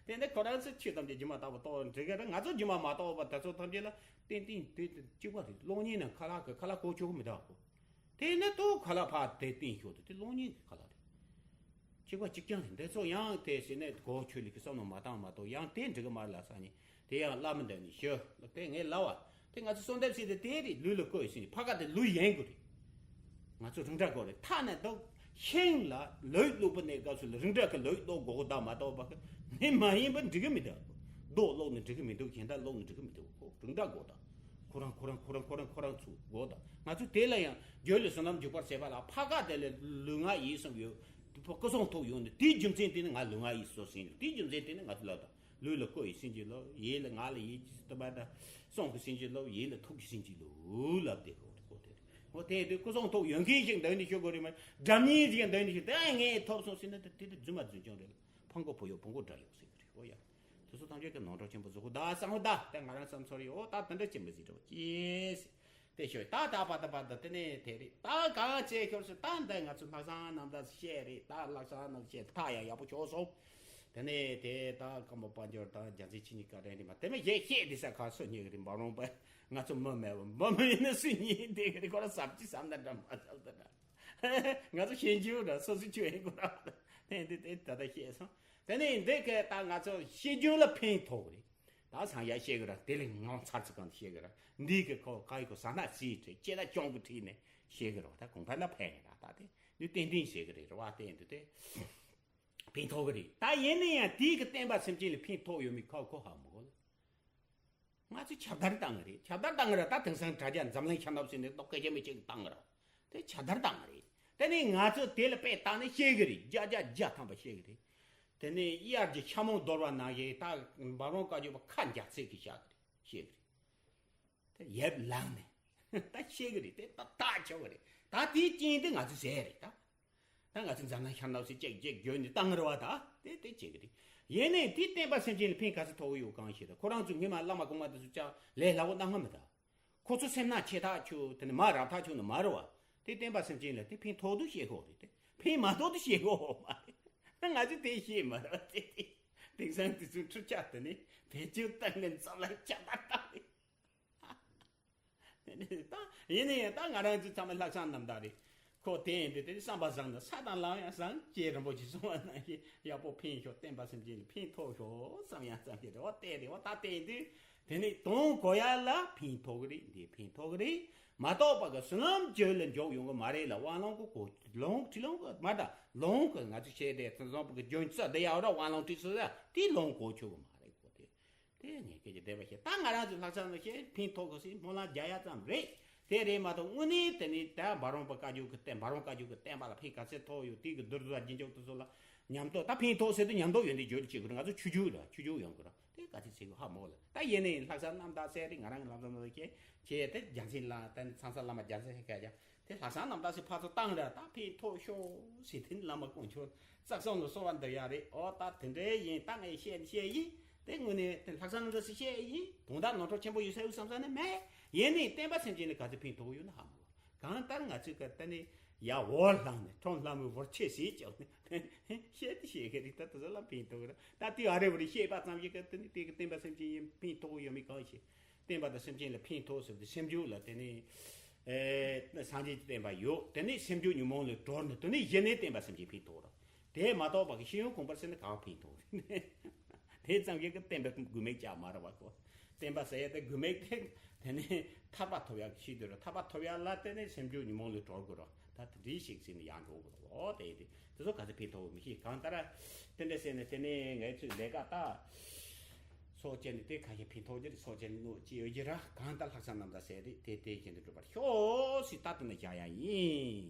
དེ་འདྲ་ཁོ་རང་ཚོ་ཆོས་ཐམས་ཅད་སྒྱུ་མ་ལྟ་བུ་རྟོགས་འགྲིག་གི་རེད། ང་ཚོ་སྒྱུ་མ་མ་རྟོགས་པ་དེ་ཚོ་ཐམས་ཅད་ལ་ཏན་ཏན་དེ་གཅིག་པ་རེད། གློག་བརྙན་ནང་ཁ་ལག་གི་ཁ་ལག་བཀོལ་ཆོག་གི་མི་འདུག་གོ། དེ་ནི་ཏོག་ཁ་ལག་ཕར་དེ་བསྟན་ཤོག་དེ་དེ་གློག་བརྙན་གི་ཁ་ལག་རེད། གཅིག་པ་གཅིག་རྐྱང་རེད། འདི་ཚོ་ཡང་དེ་ཟེར་ནས་གོ་ཆོད་ལེ་གི་བསམ་བློ་མ་བཏང་མ་གཏོགས་ཡང་དེ་འགྲིག་གི་མ་རེད་ལ་ས་ནི་དེ་ཡང་བླ་མ་འདི་ནས་ཞུ་ལ་དེ་ངས་ལབ་པ། དེ་ང་ཚོ་གསོལ་འདེབས་ཟེར་དེ་དེ་རེད། ལུས་ལ་བཀོད་ཟིན། ཕ་ག་དེ་ལུས་ཡན་དགོས་རེད། ང་ཚོ་རིང་སྒྲ་དགོས་རེད། ཐ་ན་ད་ཤིང་ལ་ལུས་བླུགས་པ་ནས་སྐབས་སུ་ལ་རིང་སྒྲ་གི་ལུས་བླུགས་དགོས་གོ་ད་མ་གཏོགས་པ་གི་ནི་མ་ཡིན་པ་འགྲིག་གི་མི་འདུག་རྡོ་བླུགས་ནས་འགྲིག་གི་མི་འདུག་གཞན་དག་བླུགས་ནས་འགྲིག་གི་མི་འདུག་ཁོ་རིང་སྒྲ་དགོས་ད། ཁོ་རང་ཁོ་རང་ཁོ་རང་ཁོ་རང་ཁོ་རང་ཚུགས་དགོས་ད། ང་ཚོ་དེ་ལ་ཡང་རྒྱུད་ལ་བསོད་ནམས་འཇུག་པར་བྱེད་པ་ལ་ཕ་ག་དེ་ལ་ལུས་ངག་ཡིད་གསུམ་ཡོད། སྐུ་གསུང་ཐུགས་ཡོད་ནི་དེའི་རྒྱུ་མཚན་དེ་ནི་ང་ལུས་ངག་ཡིད་གསུམ་ཟིན། དེའི་རྒྱུ་མཚན་དེ་ནི་ང་ཚོ་ལ་ད། ལུས་ལ་སྐུ་ཡི་སེམས་ཀྱི་བློ། ཡིད་ལ་ངག་ལ་ཡིད་ཀྱི་སྟོབས་པ་དང་། གསུང་གི་སེམས་ཀྱི་བློ། ཡིད་ལ་ཐུགས་ཀྱི་སེམས་ཀྱི་བློ་ལབ་དེ་གོ་དེ་གོ་དེ་རེད། འོ་དེ་དུས་སྐུ་གསུང་ཐུགས་ཡོད་མཁན་ཞིག་འདོན་ནས་ཤོད་དགོས་རེད་མ། སྒྲ་སྙན་ཞིག་འདོན་ནས་ཤོད་དེ་ངས་ཐོབ་སོང་ཟེར་ན་དེ་དེ་རྫུན་མ་རྫུན་ཆུང་རེད། ཕ་མགོ་བུ་ཡོད་བུ་མགོ་དགྲ་ཡོད་ཟེར་གི་རེད། འོ་ཡ། དེ་ཚོ་ཐམས་ཅད་ཀྱི་ནོར་འཁྲུལ་ཆེན་པོ་བཟོ་གི་ད་གསང་བ་ད་དེ་ང་རང་བསམ་ཚོར་ཡོད། འོ་ད་དེ་འདྲ་ཅིག་མི་ཟིག་འགྲོ་ཅེས། དེ་ཤོད་ད་ད་པ་ད་པ་ད་དེ་ནས་དེ་རེད། ད་གང་བྱས་ཤོར་སོང་། ད་འདི་ང་ཚོ་ལྷག་བསམ་རྣམ་དག་བཤད་རེད། ད་ལྷག་བསམ་རྣམ་བཤད་ཐག་ཡང་ཡག་པོ་ཆོད་སོང་། དེ་ནས་དེ་ད་ཀམ་པ་དཔལ་འབྱོར་དང་རྒྱལ་མཚན་ཆོས་གཉིས་བཀའ་དྲིན་རེད་མ། དེ་མ་གཞས་བཤད་དེ་ས་ཁ་སུ་ཉོས་རེད། འབའ་རོང་པ་ང་ཚོ་མི་མེད་པ་མི་མི་ཡིན་ན་སུ་ཉིད་དེ་ག་རེ་ཁོ་ར་ཟབ་ཅི་ཟབ་ན་འདྲ་མ་ཟབ་ད་འདྲ། ང་ཚོ་ཤེས་རྒྱུ་འདྲ་སོ་སོ་ཆོས་ཡིན་ཁོ་ར་དེ་འདི་དེ་ད་ད་བཤད་སོང་། དེ་ནས་འདི་ག་ད་ང་ཚོ་ཤེས་རྒྱུ་ལ་ཕན་ཐོགས་རེད། ད་སངས་རྒྱས་བཤད་གི་ར་དེ་ལས་ངོ་མཚར་ཚུལ་གང་བཤད་གི་ར། འདི་གི་ཁོ་ག་ཡི་ཁོ་ཟ་ན་ཟིའི་ཁྲིད་ཅེ་ད་གྱོང་གི་ཁྲིད་ནས་བཤད་གི་ར། ད་གོང་འཕེལ་ན་ཕན་གི་ར། ད་དེ་ནི་ཏན་ཏན་བཤད་གི་རེད་ར་བ། བསྟན་འདུག་དེ་ཕན་ཐོགས་གི་རེད། ད་ཡིན་ན་ཡང་དེའི་གི་བསྟན་པ་སེམས་ཅན་ལ་ཕན་ཐོགས་ཡོད་མེད་ཁོ་ཁོ་ཧ་མ་གོ་ལ། ང་ཚོས་ཁྱབ་བརྡལ་བཏང་གི་རེད། ཁྱབ་བརྡལ་བཏང་གི་ར། ད་དེང་སང་དྲ་རྒྱ་འཛམ་གླིང་ཁྱབ་གདལ་ཟེར་ནས་རྡོག་སྐད་ཆ་མི་གཅིག་བཏང་གི་ར། དེ་ཁྱབ་བརྡལ་བཏང་གི་རེད། དེ་ནས་ང་ཚོ་དེ་ལ་དཔེ་བཏང་ནས་བཤད་གི་རེད། བརྒྱ་ཆ་བརྒྱ་ཐམ་པ་བཤད་གི་རེད། དེ་ནས་དབྱར་གྱི་ཤ་མོ་གདོལ་བ་ནང་བཞིན་ད་འབའ་རོང་བཀའ་བརྒྱུད་པ་ཁ་འཇག་ཚད་ཀྱིས་བཤད་གི་རེད། བཤད་གི་རེད། དེ་ཡབ་ལངས་ནས་ད་བཤད་གི་རེད། དེ་ད་ཐག་ཆོད་གི་རེད། ད་དེའི་རྐྱེན་དེ་ང་ཚོས་ཟེར་རེད་ད། ད་ང་ཚོ་འཛམ་གླིང་ཤར་ནག་སི་ཅེག་ཅེག་བརྗོད་ནས་བཏང་རེད་བ། ད་དེ་དེ་བྱེད་ཀྱི་རེད། ཡིན་ནའི་དེ་བསྟན་པ་སེམས་ཅན་ལ་ཕན་ག་ཚོད་ཐོགས་ཡོད་གང་ཤེས། ད་ཁོ་རང་ཚོ་སྔོན་མ་བླ་མ་གོང་མ་དེ་ཚོ་ཅག་ལས་སླ་བོ་གནང་ང་མི་ད། ཁོ་ཚོ་སེམས་ནག་ཆེ་ཐག་ཆོད་དེ་ནི་མ་རབ་ཐག་ཆོད་ནི་མ་རེད་བ། དེ་བསྟན་པ་སེམས་ཅན་ལ་དེ་ཕན་ཐོགས་དུ་བཤད་ཁོ་རེད། དེ་ཕན་མ་ཐོགས་དུ་བཤད་ཁོ་མ་རེད། ད་ང་ཚོས་དེ་ཤེས་མ་རེད་བ། དེ་དེ་དེང་སང་དེ་ཚོའི་འཕྲུལ་ཆ་དེ་ནི་བེད་སྤྱོད་བཏང་ནས་འཛམ་གླིང་ཁྱབ་བརྡལ་བཏང་རེད། ད་ཡིན་ནའི་ད་ང་རང་ཚོ་ཚང་མ་ལྷག་བསམ་རྣམ་དག་རེད། ཁོ་དེ་ཡིན་དུས་དེ་ནི་བསམ་པ་བཟང་ན་ས་དང་ལམ་ཡང་བཟང་། ཅེས་རིན་པོ་ཆེས་གསུངས་པ་ནང་བཞིན་ཡག་པོ་ཕན་ཤོག་བསྟན་པ་སེམས་ཅན་ལ་ཕན་ཐོགས་ཤོག་བསམ་ཡང་བསམ་གྱི་རེད་བ། དེ་རེད་བ། ད་དེ་ཡིན་དུས་དེ་ནི་དོན་གོ་ཡ་ལ་ཕན་ཐོགས་གི་རེད། འདི་ཕན་ཐོགས་གི་རེད་མ་གཏོགས་པ་གི་བསོད་ནམས་བརྗོད་ལ་འཇོག་ཡོང་གི་མ་རེད་ལ། དབང་ལུང་གི་གོ་ལུང་ཁྲིད་ལུང་གི་མ་ད་ལུང་གི་ང་ཚོ་བཤད་དེ་ཚོ་བཟང་པོ་གི་རྒྱུན་རྩ་དེ་ཡག་ར། དབང་ལུང་ཁྲིད་སོ་ཡ་དེ་ལུང་གོ་ཆོད་གི་མ་རེད་གོ་དེ། དེ་ངས་སྐད་ཆ་བདེན་པ་བཤད། ད་ང་རང་ཚོ་ལྷག་བསམ་ལ་བཤད་ཕན་ཐོགས་གི་སྲིད་སྨོན་ལམ་རྒྱག་ཡ་ཙམ་རེད། དེ་རེད་མ་གཏོགས་དངོས་གནས་དེ་ནི་ད་འབའ་རོང་པ་བཀའ་བརྒྱུད་ཀྱི་བསྟན། འབའ་རོང་བཀའ་བརྒྱུད་ཀྱི་བསྟན་པ་ལ་ཕན་ག་ཚད་ཐོགས་ཡོད། དེ་གི་བསྡུར་ཚོ་རྒྱུན་འཇོག་དེ་ཚོ་ལ་ཉམས་རྟོགས། ད་ཕན་ཐོགས་ཟེར་དུས་ཉམས་རྟོགས་ཡོད་འདི་བརྗོད་དུ་བྱེད་དགོས་རེད། ང་ཚོ་ཆུ་རྒྱུག་ར་ཆུ་རྒྱུག་ཡོང་དགོས་ར། དེ་ག་ཚད་ཟེར་དགོས་ཧ་མོ་ལ། ད་ཡིན་ནའི་ལྷག་བསམ་རྣམ་དག་ཟེར་རེད། ང་རང་གི་ལྷག་བསམ་རྣམ་དག་བཤད་བྱས་ཏེ་རྒྱལ་མཚན་ལ་ད་ནི་ཚང་ས་བླ་མ་རྒྱལ་མཚན་ཞིག་བཀའ་རྒྱ། དེ་ལྷག་བསམ་རྣམ་དག་ཞིག་ཕར་ཚུར་བཏང་ར། ད་ཕན་ཐོགས་ཤོག་ཟེར་དེ་ནི་བླ་མ་དཀོན་མཆོག་རྩ་གསུམ་ལ་གསོལ་བ་འདེབས་ཡ་རེད། ཨོ་ད་དེ་འདྲའི་ཡིན། ད་ངས་བཤད་ནི་བཤད་ཡིན། དེ་དངོས་གནས་དེ་ལྷག་བསམ་རྣམ་དག་ཞིག་བཤད་ཡིན། དོན་དག་ནོར་འཁྲུལ་ཆེན་པོ་ཡོད་ས་ཡོད་བསམ་ས་ནི་མེད། ཡིན་ནའི་བསྟན་པ་སེམས་ཅན་ལ་ག་ཚོད་ཕན་ཐོགས་ཡོད་ན་ཧ་མ་གོ། གང་ལྟར་ང་ཚོས་ག་ད་ནི་ཡ་འོར་ལངས་ནས་ཁྲོམ་ལྷ་མོའི་འོར་ཆས་ཟིག་བཅག་ནས་བཤད་དེ་བཤད་གི་རེད། ད་དེ་ཚོ་ལ་ཕན་ཐོགས་གི་རེད། ད་དེ་ཨ་རེ་བ་རེ་བཤད་པ་ཙམ་ཞིག་ག་ད་ནི་དེ་གི་བསྟན་པ་སེམས་ཅན་ཡིན་ཕན་ཐོགས་ཡོད་མེད་གང་ཤེས། བསྟན་པ་དང་སེམས་ཅན་ལ་ཕན་ཐོགས་ཟེར་ཏེ་སེམས་རྒྱུད་ལ་དེ་ནི་ཨེ་སངས་རྒྱས་ཀྱི་བསྟན་པ་ཡོད། དེ་ནི་སེམས་རྒྱུད་ཉོན་མོངས་ལས་གྲོལ་ནས་དེ་ནི་གཞི་ནས་བསྟན་པ་སེམས་ཅན་ཕན་ཐོགས་ར། དེ་མ་གཏོགས་པ་གི་ཤེས་ཡོན་གོང་འཕེལ་ཟེར་ན་གང་ཕན་ཐོགས་རེད། དེ་ཙམ་གྱིས་ཀྱི་བསྟན་པའི་དགོས་མེད་ཅག་མ་རེད་བ་གོ། བསྟན་པ་ཟེར་ཡ་དེ་དགོས་མེད་དེ་དེ་ནི་ཐར་པ་ཐོབ་ཡག་གི་ཆེད་དུ་རེད། ཐར་པ་ཐོབ་ཡག་ལ་དེ་ནི་སེམས་རྒྱུད་ཉོན་མོངས་ལས་གྲོལ་དགོས་ར། ད་དེ་འདྲའི་ཞིག་ཟེར་ནས་ཡང་འགྲོ་དགོས་ར། ཨོ་དེ་དེ་དེ་ཚོ་ག་ཚོད་ཕན་ཐོགས་མི་ཤེས། གང་ལྟར་དེ་འདྲ་ཟེར་ནས་དེ་ནས་ངའི་ཚོའི་ལས་ཀ་ད་སྲོག་བཅད་ནས་དེ་ཁ་ཤས་ཕན་ཐོགས་ཀྱི་རེད། སྲོག་བཅད་ནས་གནོད་ཀྱི་ཡོད་ཀྱི་ར། གང་ལྟར་ལྷག་བསམ་རྣམ་དག་ཟེར་རེད། དེ་དེ་བཞིན་དུ་འགྲུབ་པར་ཤོག་ཟེར་ད་དེ་ནས་བཞག་ཡ་ཡིན།